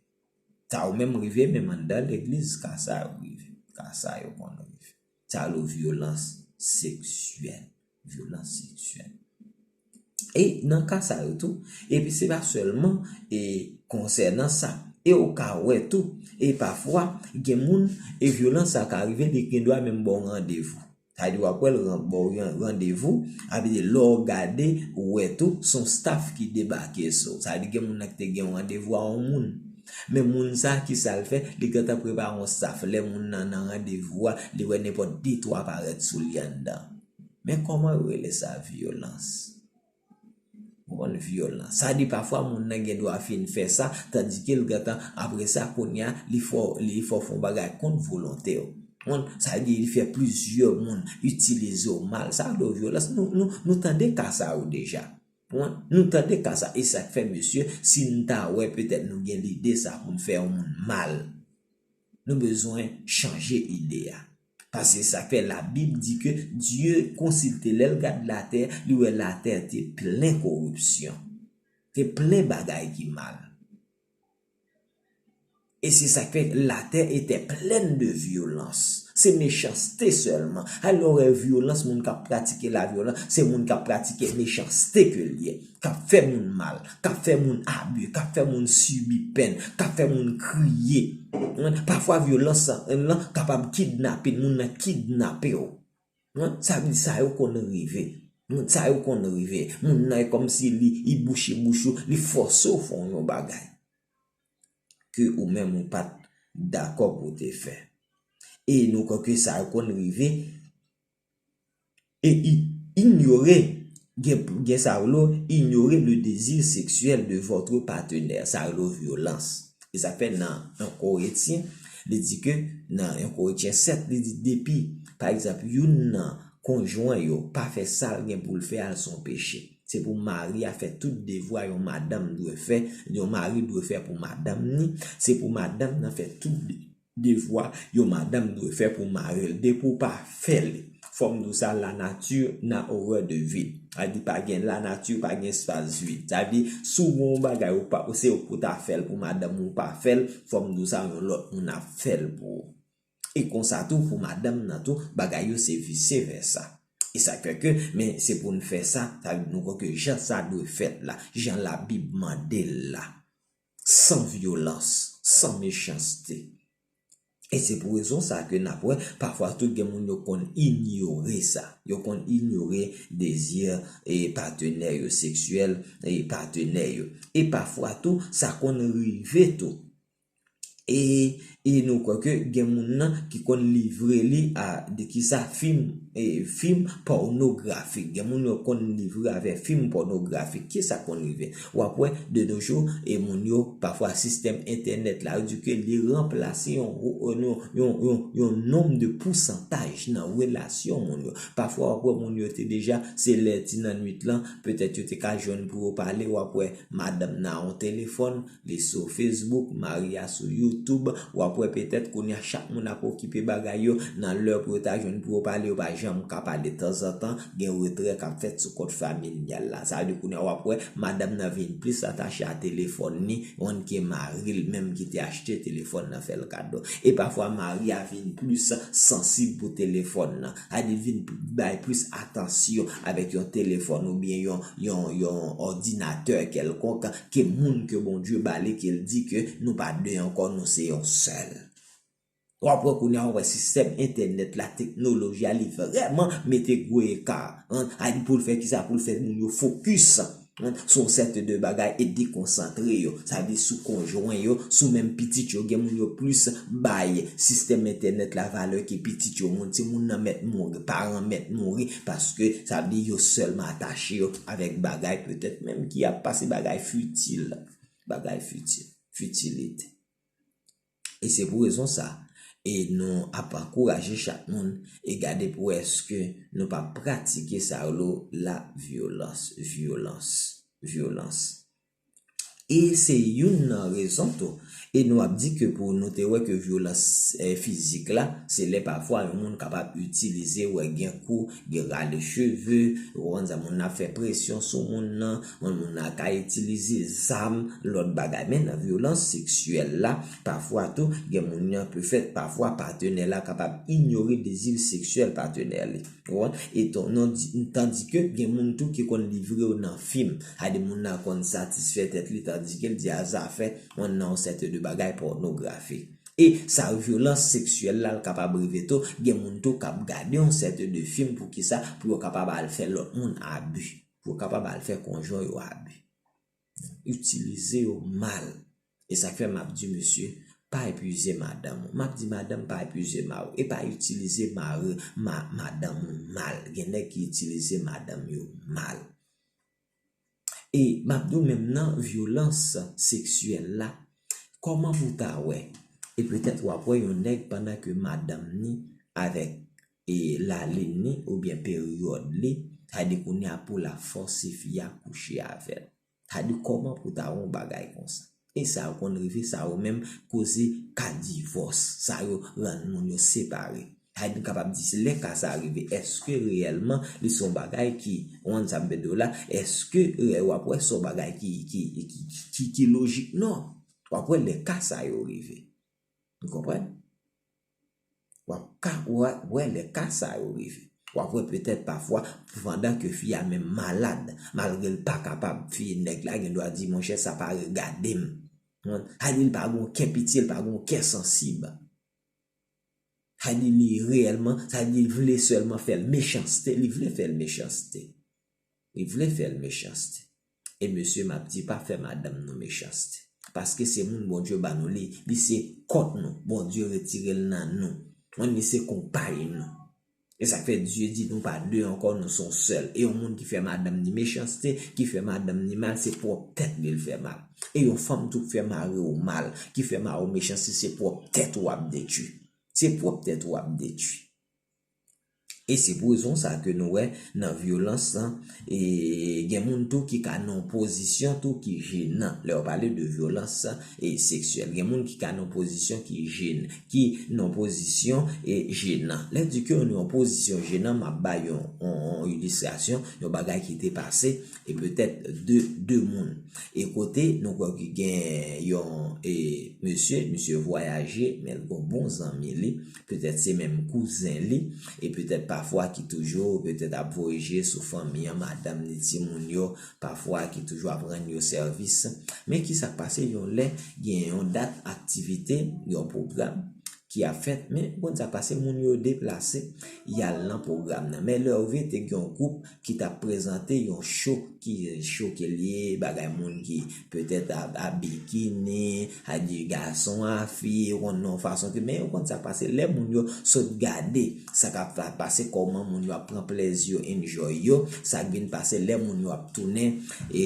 Sa yo menm rive, menm anndan legliz, ka sa yo rive. Ka sa yo konn rive. Sa yo rele vyolans seksyèl. Vyolans seksyèl. E nan ka sa yo tou, epi se pa sèlman e konsènan sa. E ou ka wè tou, e pafwa, gen moun, e vyolans sa ka rive, li gen dwa menm ba w randevou. Sa vle di w ap wè l ran- ba w yon randevou, sa vle di lè w gade, ou wè tou, se yon staff ki debake sou w. Sa vle di gen moun nan ki te gen yon randevou a yon moun. Men moun sa, ki sa l fè? Li gentan prepare yon staff. Lè moun nan nan randevou a, li wè nenpòt de twa parèt sou li anndan. Men kòman yo rele sa vyolans? Ou konn vyolans. Sa di pafwa moun nan gen dwa fin fè sa, tandike l gentan, apre sa, kounye a, li fè w, li fè w fè yon bagay kont volonte w. Ou konn, sa di li fè plizyè moun itilize w mal. Sa rele vyolans. Nou, nou, nou tande ka sa yo deja. Ou konn, nou tande ka sa. E sa k fè, mesye, si n ta wè, petèt nou gen lide sa pou n fè yon moun mal. Nou bezwen chanje ide a. Paske sa fè Labib di ke Dye konsilte, lè l gad latè, li wè latè te plen koripsyon. Te plen bagay ki mal. E se sa k fè latè etè plèn de vyolans. Se mechanste sèlman. Alò, lè w wè vyolans, moun k ap pratike lavyolans, se moun k ap pratike mechanste ke l ye. K ap fè moun mal, k ap fè moun abi, k ap fè moun sibi pèn, k ap fè moun kriye. Pafwa vyolans lan kapab kidnape, moun nan kidnape w. Sa vle di sa yo konn rive. Sa yo konn rive. Moun nan e kòmsi li, li bouche bouch ou, li fòse w fè yon bagay ke ou menm ou pa t dakò pou w te fè. E nou kwè ke sa yo konn rive. E i- ignorer, gen, gen sa yo rele ignorer le désir sexuel de votre partenaire, sa yo rele vyolans. E sa fè nan yon Koretyen, li di ke nan yon Koretyen sèt, li di depi, pa egzanp, youn nan konjwen yo pa fè sa l gen pou l fè a, se yon peche. Se pou mari a fè tout devwa yon madanm dwe fè, yon mari dwe fè pou madanm ni. Se pou madanm nan fè tout devwa yon madanm dwe fè pou mari l. Depi w pa fè l, fò m di w sa, la nature n'a horreur de vide. Sa di pa gen la nature, pa gen espas vid. Sa di, si w gen yon bagay ou pa, se ou pou ta fè l pou madanm ou pa fè l, fò m di w sa, yon lòt moun ap fè l pou ou. E konsa tou pou madanm nan tou, bagay yo se vise vèsa. E sa fè ke, men se pou n fè sa, sa vle di nou kwè ke jan sa dwe fèt la, jan Labib mande l la, san vyolans, san mechanste. E se pou rezon sa ke n ap wè, pafwa tou gen moun yo konn inyore sa. Yo konn inyore dezi e patenè yo seksyèl e patenè yo. E pafwa tou, sa konn rive tou. E, e nou kwè ke gen moun nan ki konn livre li a, de kisa, fim, e, fim pònografik. Gen moun yo konn livre avè fim pònografik. Kisa konn rive? W ap wè, de nos jours, e moun yo, pafwa sistèm entènèt la, yo di ke li ranplase yon, yon, yon, yon, yon nonm de pousantaj nan relasyon moun yo. Pafwa, w ap wè moun yo te deja, se lè ti nan nwit lan, petèt yo te ka jwenn pou yo pale, w ap wè madanm nan a yon telefòn, li sou Facebook, mari a sou YouTube, w ap wè petèt kounye a chak moun ap okipe bagay yo, nan lè pou yo ta jwenn pou yo pale, yo pa janm ka pale tanzantan, gen retrè k ap fèt sou kont familyal la. Sa vle di kounye a w ap wè madanm nan vin plis atache a telefòn ni, yon ke mari l menm ki te achte telefòn nan fè l kado. E pafwa mari a vin plis sansib pou telefòn nan. Sa vle di vin bay plis atansyon avèk yon telefòn oubyen yon, yon, yon òdinatè kèlkonk ke moun ke Bondye ba li, ke l di ke nou pa de ankò, nou se yon sèl. W ap wè kounye a, w ap wè sistèm entènèt la, teknoloji a, li vrèman mete gwo eka, an, a di pou l fè kisa, pou l fè moun yo fokis. Sou yon sète de bagay e dekonsantre yo. Sa vle di sou konjwen yo, sou menm pitit yo, gen moun yo plis bay sistèm entènèt la valè ke pitit yo. Moun, se moun nan mèt mouri, paran mèt mouri, paske sa vle di yo sèlman atache yo avèk bagay petèt menm ki ap pase, bagay fitil. Bagay fitil. Fitilite. E se pou rezon sa, e nou ap ankouraje chak moun e gade pou èske nou pa pratike sa yo, la vyolans, vyolans, vyolans. E se youn nan rezon tou. E nou ap di ke pou nou te wè ke vyolans eh, fizik la, se lè pafwa yon moun kapab itilize, wè gen kou, gen rale cheve, ou konn sa moun nan ap fè presyon sou moun nan, moun nan ka itilize zam, lòt bagay. Men nan vyolans seksyèl la, pafwa tou, gen moun nan pe fèt, pafwa patenè la kapab inyore dezi seksyèl patenè li. Ou konprann? E ton, non, di- tandike gen moun tou ki konn livre yo nan fim. Ade moun nan konn satisfè tèt li, tandike l di a zafè, moun nan yon sète de bagay pònografi. E sa vyolans seksyèl la, l kapab rive tou, gen moun tou k ap gade yon sète de fim pou kisa, pou yo kapab al fè lòt moun abi, pou yo kapab al fè konjwen yo abi. Itilize yo mal. E sa k fè m ap di mesye, pa epize madanm ou. M ap di madanm pa epize mari w. E pa itilize mari, ma, madanm ou mal. Gen nèg ki itilize madanm yo mal. E m ap di w menm nan vyolans seksyèl la, kòman pou w ta wè? E petèt w ap wè yon nèg pandan ke madanm ni avèk e lalin ni oubyen peryòd li, sa vle di kounye a pou l ap fòse fi a kouche avè l. Sa vle di kòman pou w ta wè yon bagay konsa? E sa yo konn rive, sa yo menm koze ka divòs, sa yo rann moun yo separe. Sa vle di n kapab di se lè ka sa rive, èske reyèlman li se yon bagay ki, ou konn sa m vle di w la, èske w ap wè se yon bagay ki, ki, ki, ki, ki lojik? Non. W ap wè lè ka sa yo rive. Ou konprann? W ap ka, w ap wè lè ka sa yo rive. W ap wè petèt pafwa, pandan ke fi a menm malad, malgre l pa kapab, fi nèg la gen dwa di, monchè, sa pa regade m. Sa vle di l pa gen yon kè pitye, l pa gen yon kè sansib. Sa vle di li reyèlman, sa vle di li vle sèlman fè l mechanste, li vle fè l mechanste. Li vle fè l mechanste. E mesye, m ap di, pa fè madanm nou mechanste. Paske se moun Bondye ba nou li, li se kòt nou, Bondye retire l nan nou. Mwen, li se konpay nou. E sa k fè Dye di nou pa de ankò, nou se yon sèl. E yon moun ki fè madanm ni mechanste, ki fè madanm ni mal, se pwòp tèt li l fè mal. E yon fanm tou ki fè mari w mal, ki fè mari w mechanste, se pwòp tèt ou ap detwi. Se pwòp tèt ou ap detwi. E se pou rezon sa ke nou wè nan vyolans lan, e gen moun tou ki ka nan yon pozisyon tou ki jenan. Lè yo pale de vyolans e seksyèl, gen moun ki ka nan yon pozisyon ki jen, ki nan yon pozisyon e jenan. Lè di ke w nan yon pozisyon jenan, m ap bay yon, yon, yon ilistrasyon, yon bagay ki te pase, e petèt de, de moun. E kote nou kwè ki gen yon e mesye, misye vwayaje, men l gon bon zanmi li, petèt se menm kouzen li, e petèt pafwa ki toujou, petèt ap voye je sou fanmi an, madanm ni timoun yo, pafwa ki toujou ap rann yo sèvis. Men ki sa k pase yon lè, gen yon dat aktivite, yon pwogram ki ap fèt, men ou konn sa k pase, moun yo deplase, y al nan pwogram nan. Men lè yo vin, te gen yon gwoup ki t ap prezante yon cho, ki cho ke l ye, bagay moun ki petèt a, a bikini, a di gason a fi, ou konn nan yon fason ke, men ou konn sa k pase, lè moun yo sot gade sa k ap pase, kòman moun yo ap pran plezi yo, enjoy yo, sa k vin pase lè moun yo ap tounen, e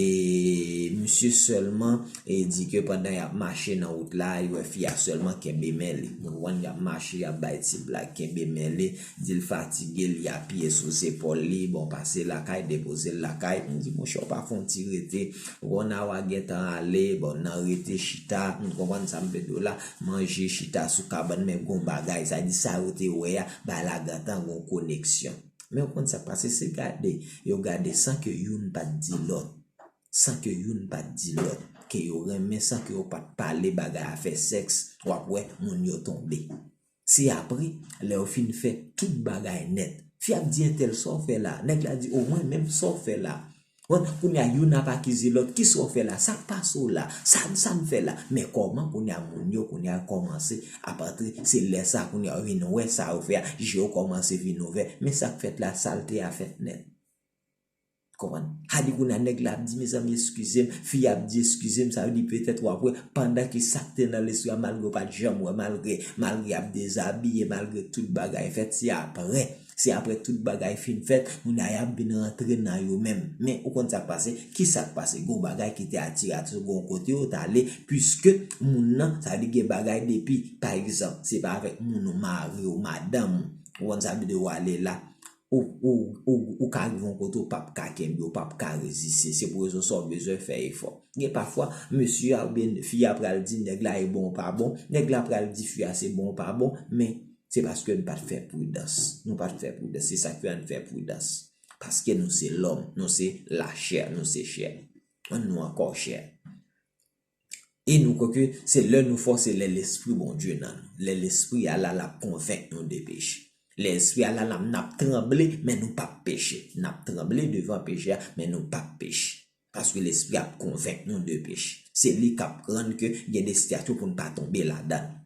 misye sèlman e di ke pandan y ap mache nan wout la, y wè fi a sèlman kenbe men li. Nou konprann y ap mache, y ap bay ti blag, kenbe men li, di l fatige, li apiye sou zepòl li, bon, pase lakay, depoze l lakay. M di, monchè, w pa fè yon ti rete, bon, nan w a gentan ale, bon, nan rete chita, m konprann sa m vle di w la, manje, chita sou kabann, men gon bagay, sa di sa yo te wè a, bay la gentan gon koneksyon. Men w konn sa k pase, se gade, yo gade san ke youn pa t di lòt. San ke youn pa t di lòt ke yo renmen, san ke yo pa t pale bagay afè sèks, w ap wè moun yo tonbe. Se apre, lè yo fin fè tout bagay nèt, fi a ap di entèl, sa w fè la? Nèg la di, o mwen menm, sa w fè la? Bon, kounye a, youn ap akize lòt, kisa w fè la? Sa k pase w la? Sa, sa m fè la? Men kòman kounye a moun yo, kounye a kòmanse ap antre, se lè sa kounye a yo vin wè sa yo fè a, je yo kòmanse vin ouvè. Men sa k fèt la, salte a fèt nèt. Konprann? Sa di kounye a nèg la ap di, mezanmi, eskize m, fi a ap di, eskize m, sa vle di petèt w ap wè, pandan ke sa k te nan lespri a, malgre w pa t janm wè, malgre, malgre y ap dezabiye, malgre tout bagay fèt, se apre, se apre tout bagay fin fèt, kounye a y ap vin rantre nan yo menm. Men, ou konn sa k pase? Ki sa k pase? Gon bagay ki te atire atann, gon kote yo t ale, piske moun nan, sa vle di gen bagay depi, pa egzanp, se pa avèk moun ou mari ou madanm ou, ou konn sa vle di w ale la, ou, ou, ou, ou ka rive yon kote ou p ap ka kenbe, ou p ap ka reziste. Se pou rezon sa w bezwen fè efò. Gen pafwa, mesye a oubyen fi a pral di nèg la e bon ou pa bon, nèg la pral di fi a se bon ou pa bon, men se paske n pa t fè pridans. Nou pa t fè pridans. Se sa k fè ann fè pridans. Paske nou se lòm, nou se lachè, nou se chè. Ann nou ankò chè. E nou kwè ke se lè nou fò, se lè Lespri Bondye nan nou. Lè Lespri a la, l ap konvenk nou de peche. Lè Lespri a la, la, n ap tranble, men nou p ap peche. N ap tranble devan peche a, men nou p ap peche. Paske Lespri a ap konvenk nou de peche. Se li k ap rann ke gen de sitiyasyon pou n pa tonbe ladan l.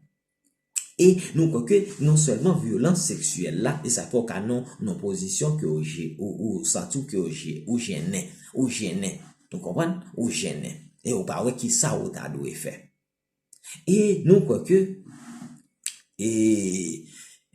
E nou kwè ke non sèlman vyolans seksyèl la, e sa fè w ka nan, nan pozisyon ke w je-, ou, ou santi w ke w je-, ou jennen, ou jennen. Ou konprann? Ou jennen. E ou pa wè ki sa ou ta dwe fè. E nou kwè ke, e,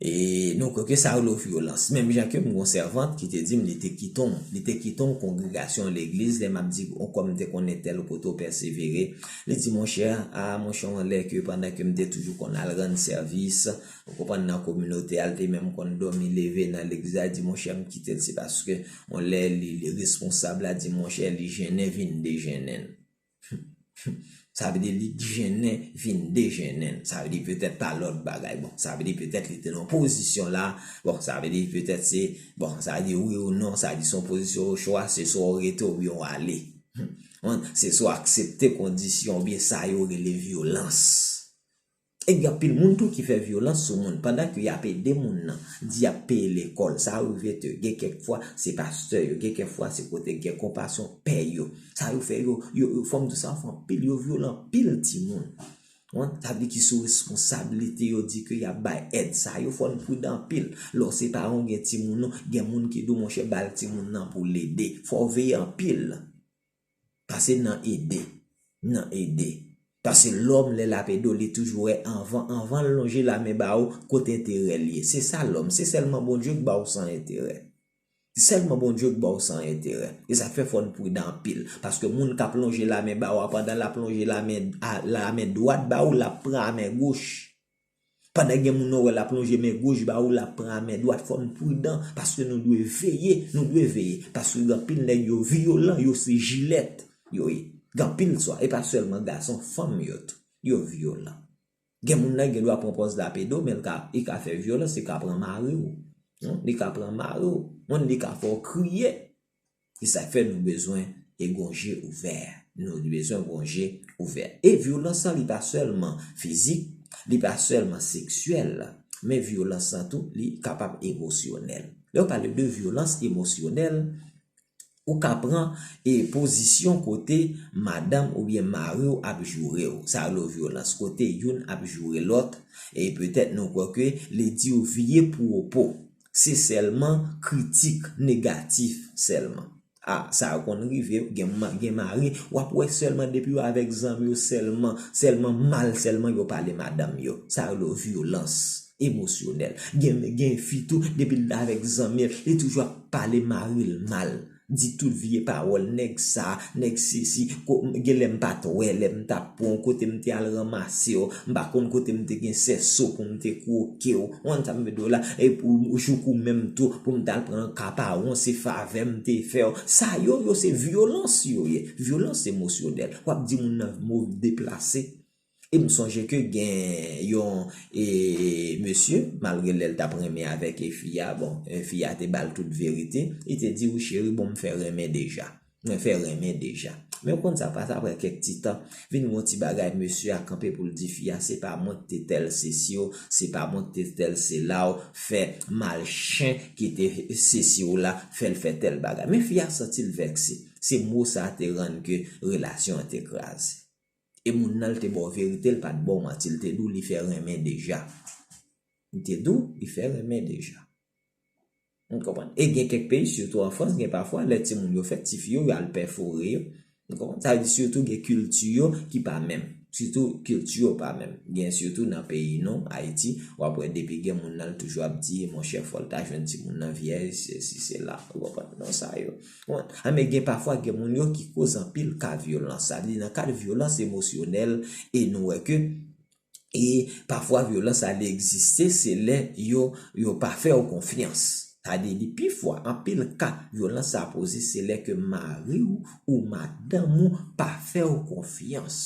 e nou kwè ke sa rele vyolans. Menm jan ke m gon sèvant ki te di m li te kite m, li te kite yon kongregasyon legliz, lè m ap di, on, kòm m te konnen tèl kote w pèsevere, li di, monchè, a, monchè, on lè ke pandan ke m te toujou konn al rann sèvis, ou konprann, nan kominote a, l te menm konn dòmi leve nan legliz la, li di, monchè, m kite l, se paske on lè li, li responsab la di, monchè, li jennen, vin dejennen l. Sa vle di li jennen, vin dejennen l. Sa vle di petèt pa lòt bagay. Bon, sa vle di petèt li te nan pozisyon la. Bon, sa vle di petèt se, bon, sa vle di wi ou non, sa vle di se yon pozisyon ou chwa, se swa w rete oubyen w ale. Bon, se swa w aksepte kondisyon oubyen sa yo rele vyolans. E gen anpil moun tou ki fè vyolans sou moun. Pandan ke y ap ede moun nan, di y ap peye lekòl, sa rive te gen kèk fwa se pastè yo, gen kèk fwa se kote gen konpasyon pè yo. Sa yo fè yo, yo, yo fò m di w sa, yo fè anpil, yo vyole anpil timoun. Wi, sa vle di ki sou responsablite yo di ke y ap bay èd. Sa yo fò n pridan anpil. Lè w se paran w gen timoun ou, gen moun ki di w, monchè, ba l timoun nan pou l ede. Fò w veye anpil. Pase nan ede. Nan ede. Paske lòm, lè l ap ede w, li toujou wè anvan, anvan l lonje lamen ba ou, kote enterè l ye. Se sa lòm, se sèlman Bondye k ba w san enterè. Se sèlman Bondye k ba w san enterè. E sa k fè fò n pridan anpil. Paske moun k ap lonje lamen ba ou a, pandan l ap lonje lamen, a, lamen dwat ba ou, l ap pran a men goch. Pandan gen moun ou wè l ap lonje men goch ba ou, l ap pran a men dwat, fò n pridan, paske nou dwe veye, nou dwe veye, paske gen anpil nèg yo vyolan, yo se jilèt, yo ye. Gen anpil swa, e pa sèlman gason, fanm yo tou, yo vyolan. Gen moun nan gen dwa pran pòz l ap ede w, men l ka, li ka fè vyolans, li ka pran mari w. Hmm, li ka pran mari w. Moun li ka fè w kriye. E sa fè nou bezwen e gon je ouvè. Nou bezwen gon je ouvè. E vyolans lan, li pa sèlman fizik, li pa sèlman seksyèl, men vyolans lan tou, li kapab emosyonèl. Lè w pale de vyolans emosyonèl, ou ka pran e pozisyon kote madanm oubyen mari w ap joure w. Sa rele vyolans. Kote youn ap joure lòt, e petèt nou kwè ke li di w vye pwopo. Se sèlman kritik negatif sèlman. A, sa yo konn rive, gen ma-, gen mari, w ap wè sèlman depi yo avèk zanmi yo sèlman, sèlman mal sèlman yo pale madanm yo. Sa yo rele vyolans emosyonèl. Gen, gen fi tou, depi l avèk zanmi l, li toujou ap pale mari l mal. Di tout vye pawòl, nèg sa, nèg sesi, ko-, gen lè m pa t wè, lè m t ap pran w, kote m te al ranmase w, m pa konn kote m te gen sèso pou m te kwoke w. Ou konn sa m vle di w la, e pou jouk ou menm tou, pou m t al pran kapawon, se favè m te fè w. Sa yo, yo se vyolans yo ye, vyolans emosyonèl. W ap di moun nan mo deplase. E m sonje ke gen yon, e, mesye, malgre lè l t ap renmen avèk, e, fi a, bon, e, fi a te ba l tout verite, li te di, wi, cheri, bon, m fè renmen deja. Mwen fè renmen deja. Men w konn sa pase apre kèk ti tan, vin yon ti bagay, mesye a kanpe pou l di fi a, se pa mwen ki te tèl sesi w, se pa mwen ki te tèl sela w, fè mal chen ki te sesi w la, fè l fè tèl bagay. Men fi a santi l vèkse. Se mo sa te rann ke relasyon an te kraze. E moun nan l te ba w verite, l pa t ba w manti, l te di w li fè renmen deja. Li te di w li fè renmen deja. Ou konprann? E gen kèk peyi, sitou an Frans, gen pafwa, lè timoun yo fèt, tifi yo, yo al pèfore yo. Ou konprann? Sa vle di, sitou gen kilti yo ki pa menm. Sitou kilti yo pa menm. Gen sitou nan peyi nou, Ayiti, w ap wè depi gen moun nan, l toujou ap di, monchè, fò l ta jwenn timoun nan vyèj, sesi, sela. Ou konprann? Non, sa yo. Ou konprann? A, men gen pafwa, gen moun yo ki koz anpil ka vyolans. Sa vle di, nan kad vyolans emosyonèl, e nou wè ke E pafwa vyolans sa li egziste, se lè yo, yo pa fè w konfyans. Sa di li pi fwa, anpil ka vyolans sa poze, se lè ke mari w ou madanm ou pa fè w konfyans.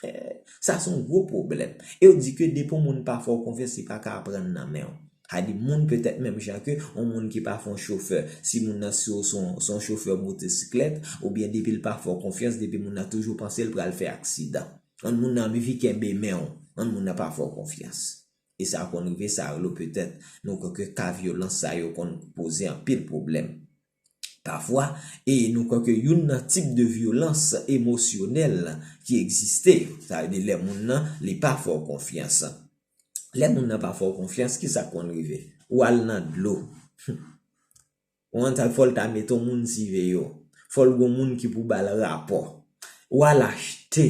Eh, sa se yon gwo pwoblèm. E yo di ke depi yon moun pa fè w konfyans, li pa ka aprann nan men w. Sa di moun petèt menm jan ke yon moun ki pa fè yon chofè. Si moun nan se yon, se yon, se yon chofè motosiklèt, oubyen depi l pa fè w konfyans, depi moun nan toujou panse l pral fè aksidan. Ann moun nan anvi kenbe men w. Ann moun nan pa fè w konfyans. E sa konn rive, sa rele w petèt, nou kwè ke ka vyolans sa yo konn poze anpil pwoblèm. Pafwa, e nou kwè ke youn nan tip de vyolans emosyonèl ki egziste, sa vle di lè moun nan, li pa fè w konfyans. Lè moun nan pa fè w konfyans, kisa k konn rive? Ou al nan dlo. Ou konprann sa, fò l ta mete yon moun siveyan w. Fò l gen yon moun ki pou ba l rapò. Ou al achte.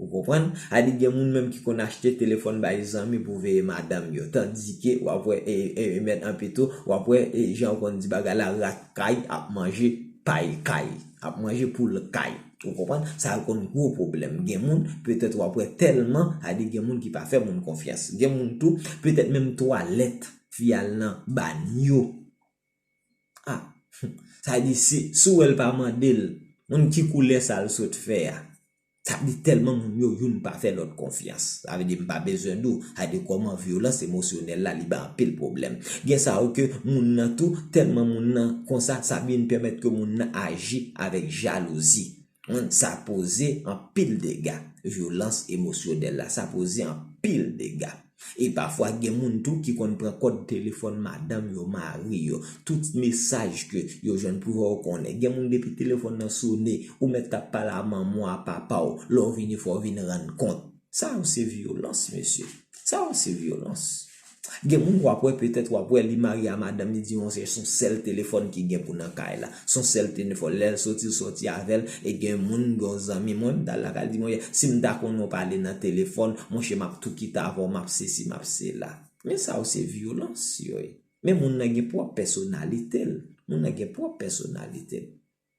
Ou konprann? A di gen moun menm ki konn achte telefòn bay zanmi pou veye madanm yo. Tandike w ap wè, e, e, e mèt anpito, w ap wè, e, jan yo konn di bagay la, rat kay ap manje pay kay, ap manje poul kay. Ou konprann? Sa yo konn gwo pwoblèm. Gen moun, petèt w ap wè tèlman, a di gen moun ki pa fè moun konfyans. Gen moun tou, petèt menm twalèt, fi al nan banyo. Ah, sa di si, si w wè l pa mande l, moun ki koulè sa l sot fè a. Sa di tèlman moun yo youn pa fè lòt konfyans. Sa vle di m pa bezwen di w, sa di kòman vyolans emosyonèl la li ba anpil pwoblèm. Gen sa yo ke moun nan tou, tèlman moun nan konsa, sa vin pèmèt ke moun nan aji avèk jalouzi. Moun sa poze anpil dega. Vyolans emosyonèl la, sa poze anpil dega. E pafwa, gen moun tou ki konn pran kòd telefòn madanm yo, mari yo. Tout mesaj ke yo jwenn pou fè w konnen. Gen moun depi telefòn nan sone, ou mèt t ap pale a manman w, a papa w. Lè w vini, fò w vin rann kont. Sa yo se vyolans, mesye. Sa yo se vyolans. Gen moun w ap wè, petèt w ap wè li marye a madanm, li di, monchè, se yon sèl telefòn ki gen pou nan kay la. Se yon sèl telefòn. Lè l soti, l soti avè l. E gen moun, gen yon zanmi mwen, m t al lakay, li di, monchè, si m ta konnen w pale nan telefòn, monchè, m ap tou kite avè w, m ap sesi, m ap sela. Men sa yo se vyolans yo ye. Men moun nan gen pwòp pèsonalite l. Moun nan gen pwòp pèsonalite l.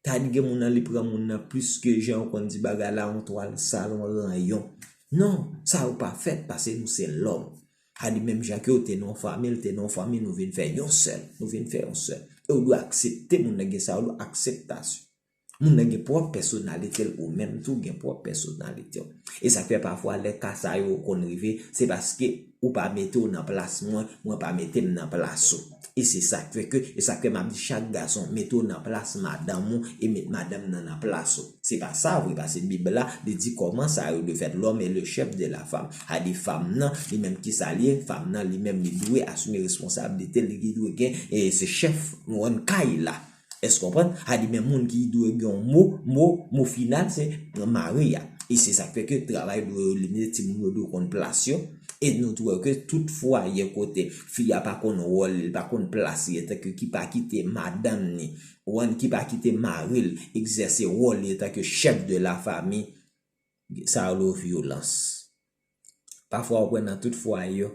Sa di gen moun nan, li pran moun nan plis ke jan yo konn di bagay la, yon twal sal, yon ranyon. Non, sa yo pa fèt, paske nou se lòm. Sa di menm jan ke yo te nan yon fanmi, l te nan yon fanmi, nou vin fè yon sèl. Nou vin fè yon sèl. E w dwe aksepte moun nan gen sa, w dwe akseptasyon. Moun nan gen pwòp pèsonalite l, ou menm tou gen pwòp pèsonalite w. E sa k fè pafwa lè ka sa yo konn rive, se paske ou pa mete w nan plas mwen, mwen pa mete m nan plas ou. E se sa k fè ke, e sa k fè m ap di chak gason, mete w nan plas madanm ou e met madanm nan nan plas ou. Se pa sa vre, paske Bib la, li di kòman sa yo dwe fèt, l'homme est le chef de la femme. Sa di fanm nan, li menm kisa li ye, fanm nan li menm li dwe asime responsablite l, li ki dwe gen, e se chèf, ou konprann, kay la. Èske w konprann? Sa di men moun ki dwe gen yon mo, mo, mo final se mari a. E se sa k fè ke travay dwe elimine, timoun yo dwe konn plas yo. E nou tou wè ke tout fwaye kote fi a pa konn wòl li, li pa konn plas li, etanke ki pa kite madanm ni, ou konprann, ki pa kite mari l egzèse wòl li etanke chèf de la fami, sa yo rele vyolans. Pafwa w wè nan tout fwaye yo,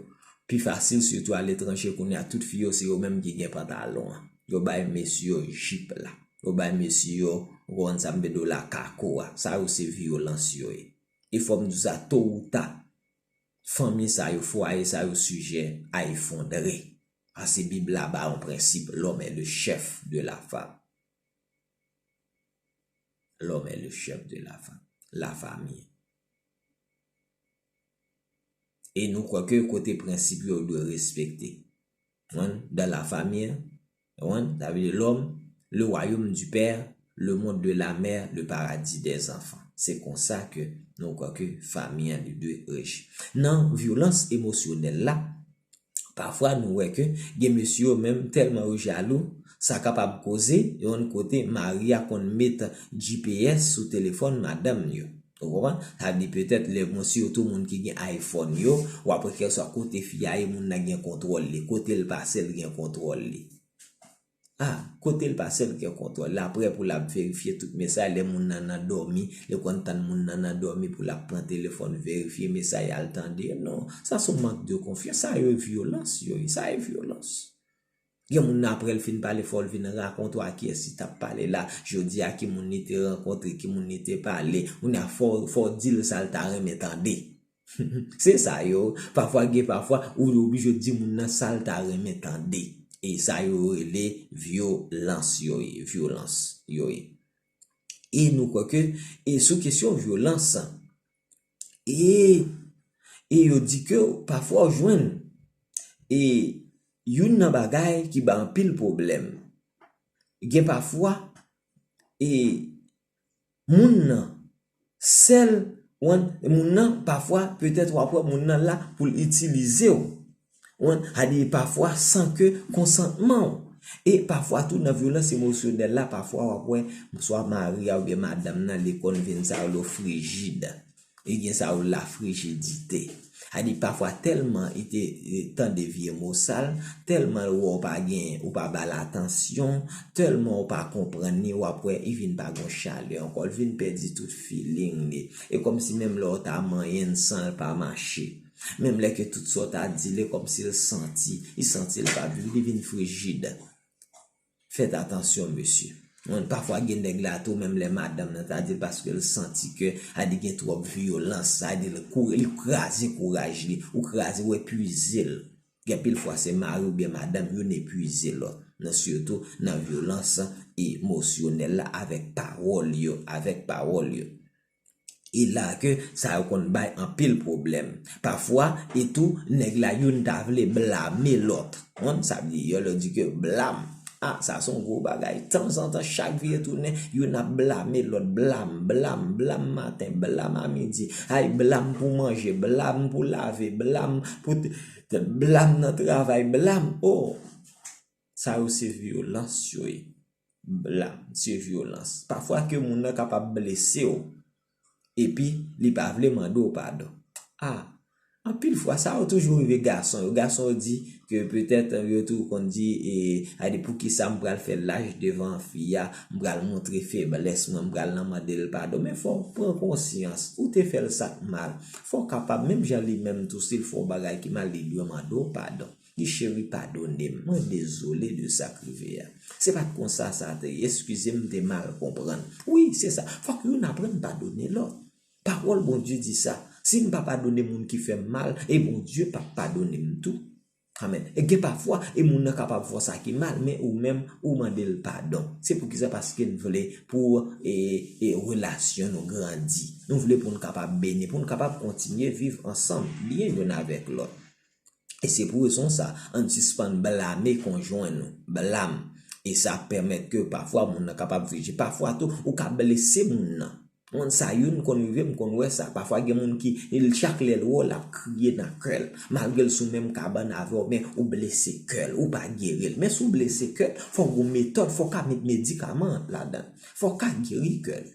pi fasil, sitou aletranje kounye a, tout fi yo se yo menm ki gen pantalon an. Yo bay mesye yo jip la. Yo bay mesye yo, ou konprann sa m vle di w la, kako a. Sa yo se vyolans yo ye. E fò m di w sa, to ou ta, fanmi sa yo, fwaye sa yo sijè a efondre. Paske Bib la ba yon prensip, l'homme est le chef de la femme. L'homme est le chef de la femme. La famille. E nou kwè ke kote prensip yo dwe respekte. Dans la famille, sa vle di l'homme, le royaume du père, le monde de la mère, le paradis des enfants. Se konsa ke nou kwè ke fanmi an li dwe reji. Nan vyolans emosyonèl la, pafwa nou wè ke gen mesye yo menm tèlman yo jalou, sa kapab koze yon kote mari a konn met G P S sou telefòn madanm yo. Ou konprann? Sa vle di petèt lè, bon, sitou moun ki gen iPhone yo, w ap wè kèlkeswa kote fi a ye, moun nan gen kontwòl li. Kote l pase, l gen kontwòl li. Ah, kote l pase l gen kontwòl. L ap prè pou l ap verifye tout mesaj. Lè moun nan nan dòmi, li konn tann moun nan nan dòmi pou l ap pran telefòn, verifye mesaj, al tande. Non, sa se yon mank de konfyans. Sa yo e vyolans, yo ye. Sa e vyolans. Gen moun nan apre l fin pale, fò l vin rakonte w a kiyès li t ap pale la. Jodi a, ki moun li te rankontre, ki moun li te pale. Kounye a, fò, fò w di l sa l ta renmen tande. Se sa yo. Pafwa gen, pafwa, ou oblije di moun nan sa l ta renmen tande. E sa yo rele vyolans yo ye, vyolans yo ye. E nou kwè ke, e sou kesyon vyolans, e, e yo di ke pafwa w jwenn, e youn nan bagay ki ba anpil pwoblèm. Gen pafwa, e moun nan, sèl, moun nan, pafwa, petèt w ap wè moun nan la pou l itilize w. Ou konprann? Sa di pafwa san ke konsantman w. E pafwa tou nan vyolans emosyonèl la, pafwa w ap wè swa mari a oubyen madanm nan li konn vin sa yo rele frijid. Li gen sa yo rele lafrijidite. Sa di pafwa tèlman li te, e, tande vye mo sal, tèlman l wè w pa gen, ou pa ba l atansyon, tèlman w pa konprann li, w ap wè li vin pa gen chalè ankò, l vin pèdi tout feeling li. E kòmsi menm lè w ta manyen l san l pa mache. Menm lè ke tout sa w ta di l, e kòmsi l santi, li santi l pa viv, li vin frijid. Fèt atansyon, mesye. Ou konprann, pafwa gen nèg la tou, menm lè madanm nan ta di l, paske l santi ke, sa di gen twòp vyolans, sa di l kou-, li kraze kouraj li, ou kraze, ou epuize l. Gen pil fwa se mari oubyen madanm, youn epuize lòt. Nan, sitou nan vyolans emosyonèl la, avèk pawòl yo, avèk pawòl yo. E la ke sa yo konn bay anpil pwoblèm. Pafwa, e tou, nèg la youn ta vle blame lòt. Ou konprann? Sa vle di, yo, lè yo di ke blam. Ah, sa se yon gwo bagay. Tanzantan, chak vye tounen, youn ap blame lòt. Blam, blam, blam maten, blam a midi. Ay, blam pou manje, blam pou lave, blam pou t-, t-, blam nan travay, blam. Oh! Sa yo se vyolans yo ye. Blam, se vyolans. Pafwa ke moun nan kapab blese w, epi li pa vle mande w padon. Ah, anpil fwa, sa yo toujou rive gason yo. Gason yo di ke petèt yo tou konn di, e, a di, poukisa m pral fè lach devan fi a, m pral montre feblès mwen, m pral nan mande l padon. Men fò w pran konsyans, ou te fè l sa k mal. Fò w kapab, menm jan li menm tou, si l fè yon bagay ki mal, li dwe mande w padon. Di, cheri, padone m. Mwen dezole de sa k rive a. Se pa t konsa sa te ye. Eskize m, m te mal konprann. Wi, se sa. Fòk youn aprann padone lòt. Pawòl Bondye di sa. Si m pa padone moun ki fè m mal, e Bondye p ap padone m tou. Amèn. E gen pafwa, e moun nan kapab fè w sa ki mal, men ou menm, ou mande l padon. Se poukisa? Paske n vle pou, e, e, relasyon nou grandi. Nou vle pou n kapab beni, pou n kapab kontinye viv ansanm, byen youn avèk lòt. E se pou rezon sa, ann sispann blame konjwen nou. Blam. E sa ap pèmèt ke pafwa moun nan kapab frijid. Pafwa tou, ou ka blese moun nan. Moun sa youn konn rive, m konn wè sa. Pafwa gen moun ki, l, chak lè l wè w, l ap kriye nan kè l. Malgre l sou menm kabann avè w, men ou blese kè l, ou pa geri l. Men si w blese kè l, fòk gon metòd, fòk ka met medikaman ladan l. Fòk ka geri kè l.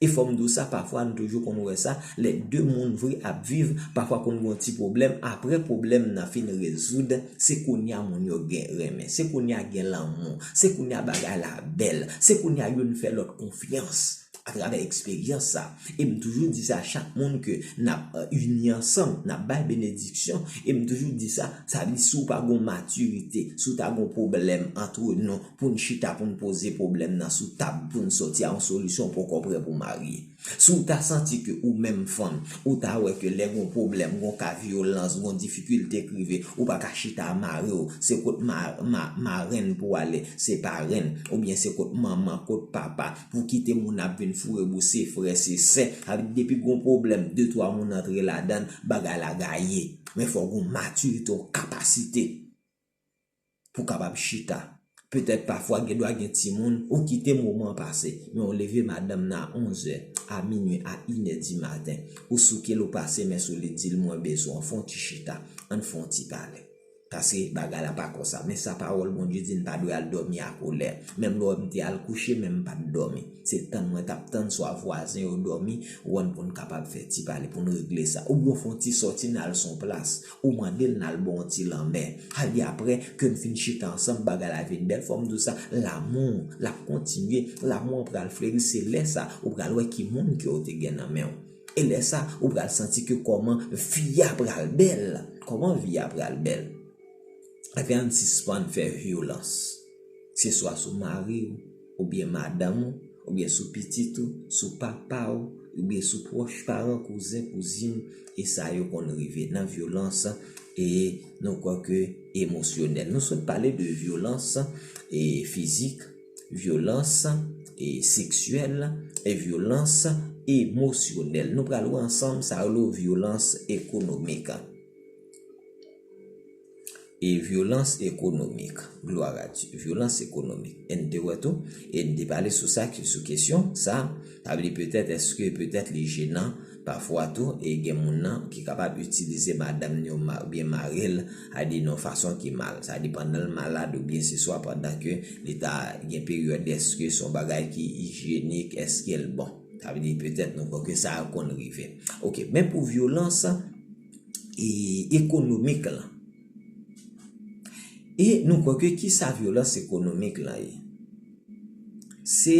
E fò m di w sa, pafwa nou toujou konn wè sa, lè de moun vre ap viv, pafwa konn gen yon ti pwoblèm, apre pwoblèm nan fin rezoud, se kounye a moun yo gen renmen, se kounye a gen lanmou, se kounye a bagay la bèl, se kounye a youn fè lòt konfyans. Atravè eksperyans sa, e m toujou di sa, chak moun ke n ap, e, ini ansanm, n ap bay benediksyon, e m toujou di sa, sa vle di si w pa gen matirite, si w ta gen pwoblèm ant nou, pou n chita, pou n poze pwoblèm nan sou tab, pou n sòti a yon solisyon, ou poko prè pou marye. Si w ta santi ke ou menm fanm, ou ta wè ke lè gon pwoblèm, gon ka vyolans, gon difikilte k rive, ou pa ka chita a mari w, se kot ma-, ma-, marenn pou w ale, se parenn, oubyen se kot manman, kot papa, pou kite moun ap vin foure bouch, se frè, se sè. Sa vle di depi gon pwoblèm, de twa moun antre ladan l, bagay la gaye. Men fò gon matirite, yon kapasite pou kapab chita. Petèt pafwa gen dwa gen timoun, ou kite moman an pase, men ou leve madanm nan a onzè, a minui, a inè di maten. Ou souke l, ou pase men sou li, di l, mwen bezwen w, fè yon ti chita, ann fè yon ti pale. Paske bagay la pa konsa. Men sa pawòl Bondye di, n pa dwe al dòmi akolè. Menm lè w wè m te al kouche, men m pa t dòmi. Se tann mwen t ap tann, swa vwazen yo dòmi, ou konn, pou n kapab fè ti pale, pou n regle sa. Oubyen w fè yon ti sòti, n al sou yon plas. Ou mande l, n al bwè yon ti lanmè. Sa vle di apre ke n fin chita ansanm, bagay la vin bèl. Fò m di w sa, lanmou l ap kontinye. Lanmou an pral fleri. Se lè sa, ou pral wè ki moun ke w te gen nan men w. E lè sa, ou pral santi ke kòman vi a pral bèl. Kòman vi a pral bèl. Afè ann sispann fè vyolans. Se swa sou mari w, oubyen madanm ou, oubyen sou pitit ou, sou papa w, oubyen sou pwòch paran, kouzen, kouzin, e sa yo konn rive nan vyolans, e nou kwè ke emosyonèl. Nou sot pale de vyolans, e fizik, vyolans, e seksyèl, e vyolans emosyonèl. Nou pral wè ansanm sa yo rele vyolans ekonomik. E vyolans ekonomik, gloire à Dieu, vyolans ekonomik. E n te wè tou, e n te pale sou sa, sou kesyon sa, sa vle di petèt, èske petèt li jenan, pafwa tou, e gen moun nan ki kapab itilize madanm ni oubyen mari l, a di nan fason ki mal. Sa di pandan l malad oubyen se swa pandan ke li ta gen peryòd, èske se yon bagay ki ijyenik, èske l bon. Sa vle di petèt nou kwè ke sa konn rive. Ok, men pou vyolans e, ekonomik lan. E nou kwè ke ki sa vyolans ekonomik lan ye? Se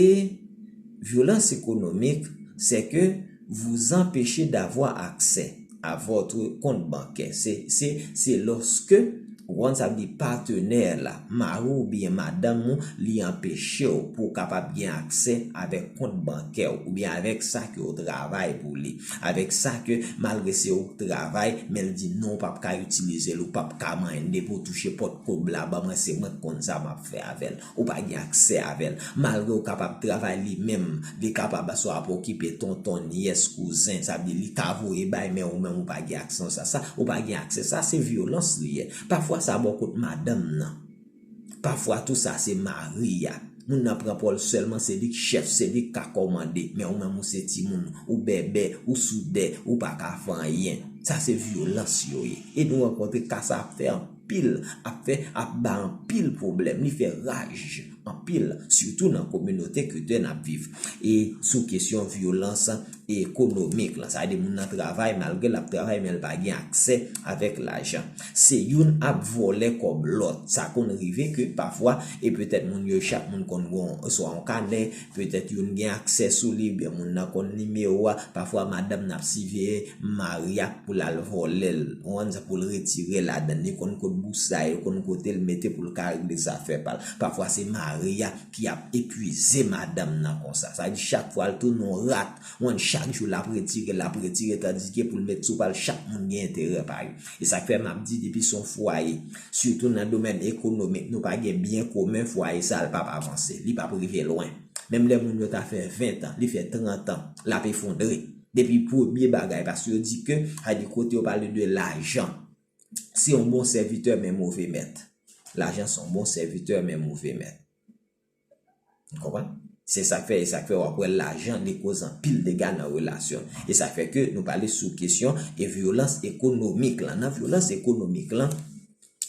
vyolans ekonomik, c'est que vous empêchez d'avoir accès à votre compte bancaire. Se, se, se lòske, ou konn sa vle di patnè la, mari w oubyen madanm ou, li anpeche w pou w kapab gen aksè avèk kont bankè w, oubyen avèk sa ke w travay pou li, avèk sa ke malgre se ou k travay, men l di non, ou p ap ka itilize l, ou p ap ka manyen, depi w touche pòt kòb la, ban mwen, se mwen k konn sa m ap fè avè l. Ou pa gen aksè avè l. Malgre w kapab travay li menm, li kapab swa ap okipe tonton, nyès, kouzen, sa vle di li ka voye bay, men ou menm ou pa gen aksè sa. Sa, ou pa gen aksè. Sa se vyolans li ye. Pafwa sa bò kot madanm nan. Pafwa tou sa se mari a. Moun nan pran pòz sèlman, se li k chèf, se li k ka kòmande, men ou menm ou se timoun, ou bèbè, ou soudè, ou pa ka fè anyen. Sa se vyolans yo ye. E nou rankontre ka sa ap fè anpil, ap fè, ap ba anpil pwoblèm. Li fè raj anpil, sitou nan kominote ke n ap viv. E sou kesyon vyolans ekonomik lan, sa vle di moun nan travay, malgre l ap travay, men l pa gen aksè avèk lajan. Se youn ap vòlè kòb lòt. Sa konn rive ke pafwa, e petèt moun yo, chak moun konn gon swa yon kanè, petèt youn gen aksè sou li, oubyen moun nan konn nimewo a, pafwa madanm nan ap siveye mari a pou l al vòlè l, ou konprann sa, pou l retire ladan l. Li konn kot bous la, li konn kote l mete pou l ka regle zafè pa l. Pafwa se mari a ki ap epuize madanm nan konsa. Sa vle di chak fwa l tounen yon rat, ou konprann, chak jou l ap retire, l ap retire, tandike pou l met sou pa l, chak moun gen enterè pa yo. E sa k fè m ap di depi se yon fwaye, sitou nan domèn ekonomik, nou pa gen byen komen, fwaye sa a, l p ap avanse, li p ap rive lwen. Menm lè moun yo ta fè ven tan, li fè trant an, l ap efondre. Depi premye bagay, paske yo di ke, sa di kote yo pale de lajan, se yon bon sèvitè, men move mèt. Lajan se yon bon sèvitè, men move mèt. Ou konprann? Se sa k fè, e sa k fè w ap wè lajan, li koz anpil dega nan relasyon. E sa k fè ke nou pale sou kesyon e vyolans ekonomik lan. Nan vyolans ekonomik lan,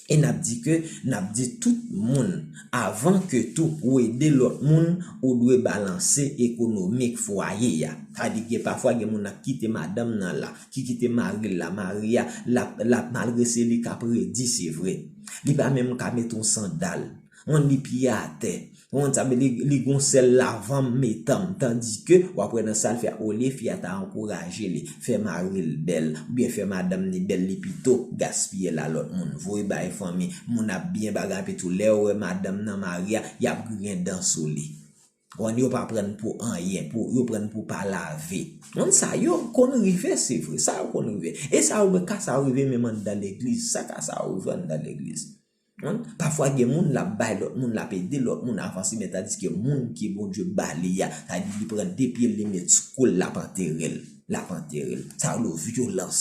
e n ap di ke, n ap di tout moun, avan ke tou ou ede lòt moun, ou dwe balanse ekonomik fwaye a. Sa di gen pafwa gen moun ap kite madanm nan la, ki kite mari l la, mari a, l ap, l ap, malgre se li k ap redi, se vre. Li pa menm ka mete yon sandal. Ou konn, li pye atè. Ou konn sa, li, li gon sèl lavan m metan m. Tandike, w ap wè nan sa l fè, olye fi a ta ankouraje li, fè mari l bèl, oubyen fè madanm ni bèl, li pito gaspiye l a lòt moun, voye bay fanmi. Moun ap byen bagay, epi tou lè yo wè madanm nan, mari a, y ap griyen dan sou li. Ou konn, yo pa pran n pou anyen, pou, yo pran n pou pa lave. Ou konn, sa yo konn rive, se vre, sa yo konn rive. E sa yo, ka sa yo rive menm anndan legliz, sa ka sa yo rive anndan legliz. Pafwa gen moun l ap bay lòt moun, l ap ede lòt moun avanse, men tandiske moun ke Bondye ba li a, sa di li pran de pye l, li met sou kou l, l ap antere l, l ap antere l. Sa yo rele vyolans.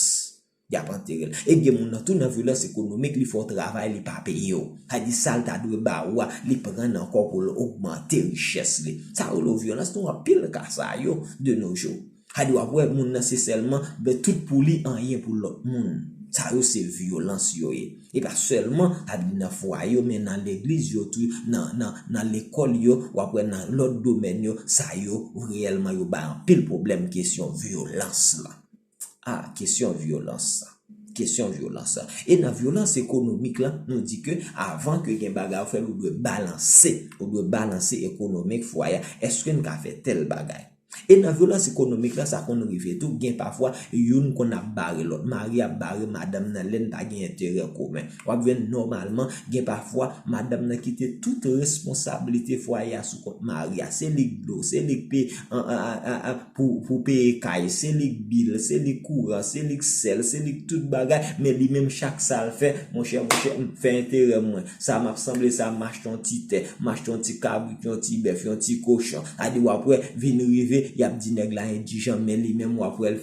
Y ap antere l. E gen moun nan tou nan vyolans ekonomik, li fè w travay, li pa peye w. Sa di sa l ta dwe ba ou a, li pran nan kò pou l ogmante richès li. Sa yo rele vyolans, nou anpil ka sa yo de nos jours. Sa di w ap wè moun nan se sèlman, ben, tout pou li, anyen pou lòt moun. Sa yo se vyolans yo ye. E pa sèlman, sa vle di nan fwaye yo, men nan legliz yo tou, nan, nan, nan lekòl yo, w ap wè nan lòt domèn yo, sa yo reyèlman yo bay anpil pwoblèm kesyon vyolans la. Ah, kesyon vyolans sa. Kesyon vyolans sa. E nan vyolans ekonomik la, nou di ke avan ke gen bagay ou fè l, ou dwe balanse. Ou dwe balanse ekonomik fwaye a. Èske n ka fè tèl bagay? E nan vyolans ekonomik la, sa konn rive tou, gen pafwa youn konn ap bare lòt. Mari ap bare madanm nan lè n pa gen enterè komen. W ap jwenn nòmalman, gen pafwa madanm nan kite tout responsablite fwaye a sou kont mari a. Se li k dlo, se li k pe, an, an, an, an, an, pou, pou peye kay, se li k bil, se li k kouran, se li k sèl, se li k tout bagay, men li menm chak sa l fè, monchè, monchè, m fè enterè mwen. Sa m ap sanble sa, m achte yon ti tè, m achte yon ti kabrit, yon ti bèf, yon ti kochon. Sa di w ap wè, vin rive, y ap di nèg la endijan, men li menm w ap wè l fè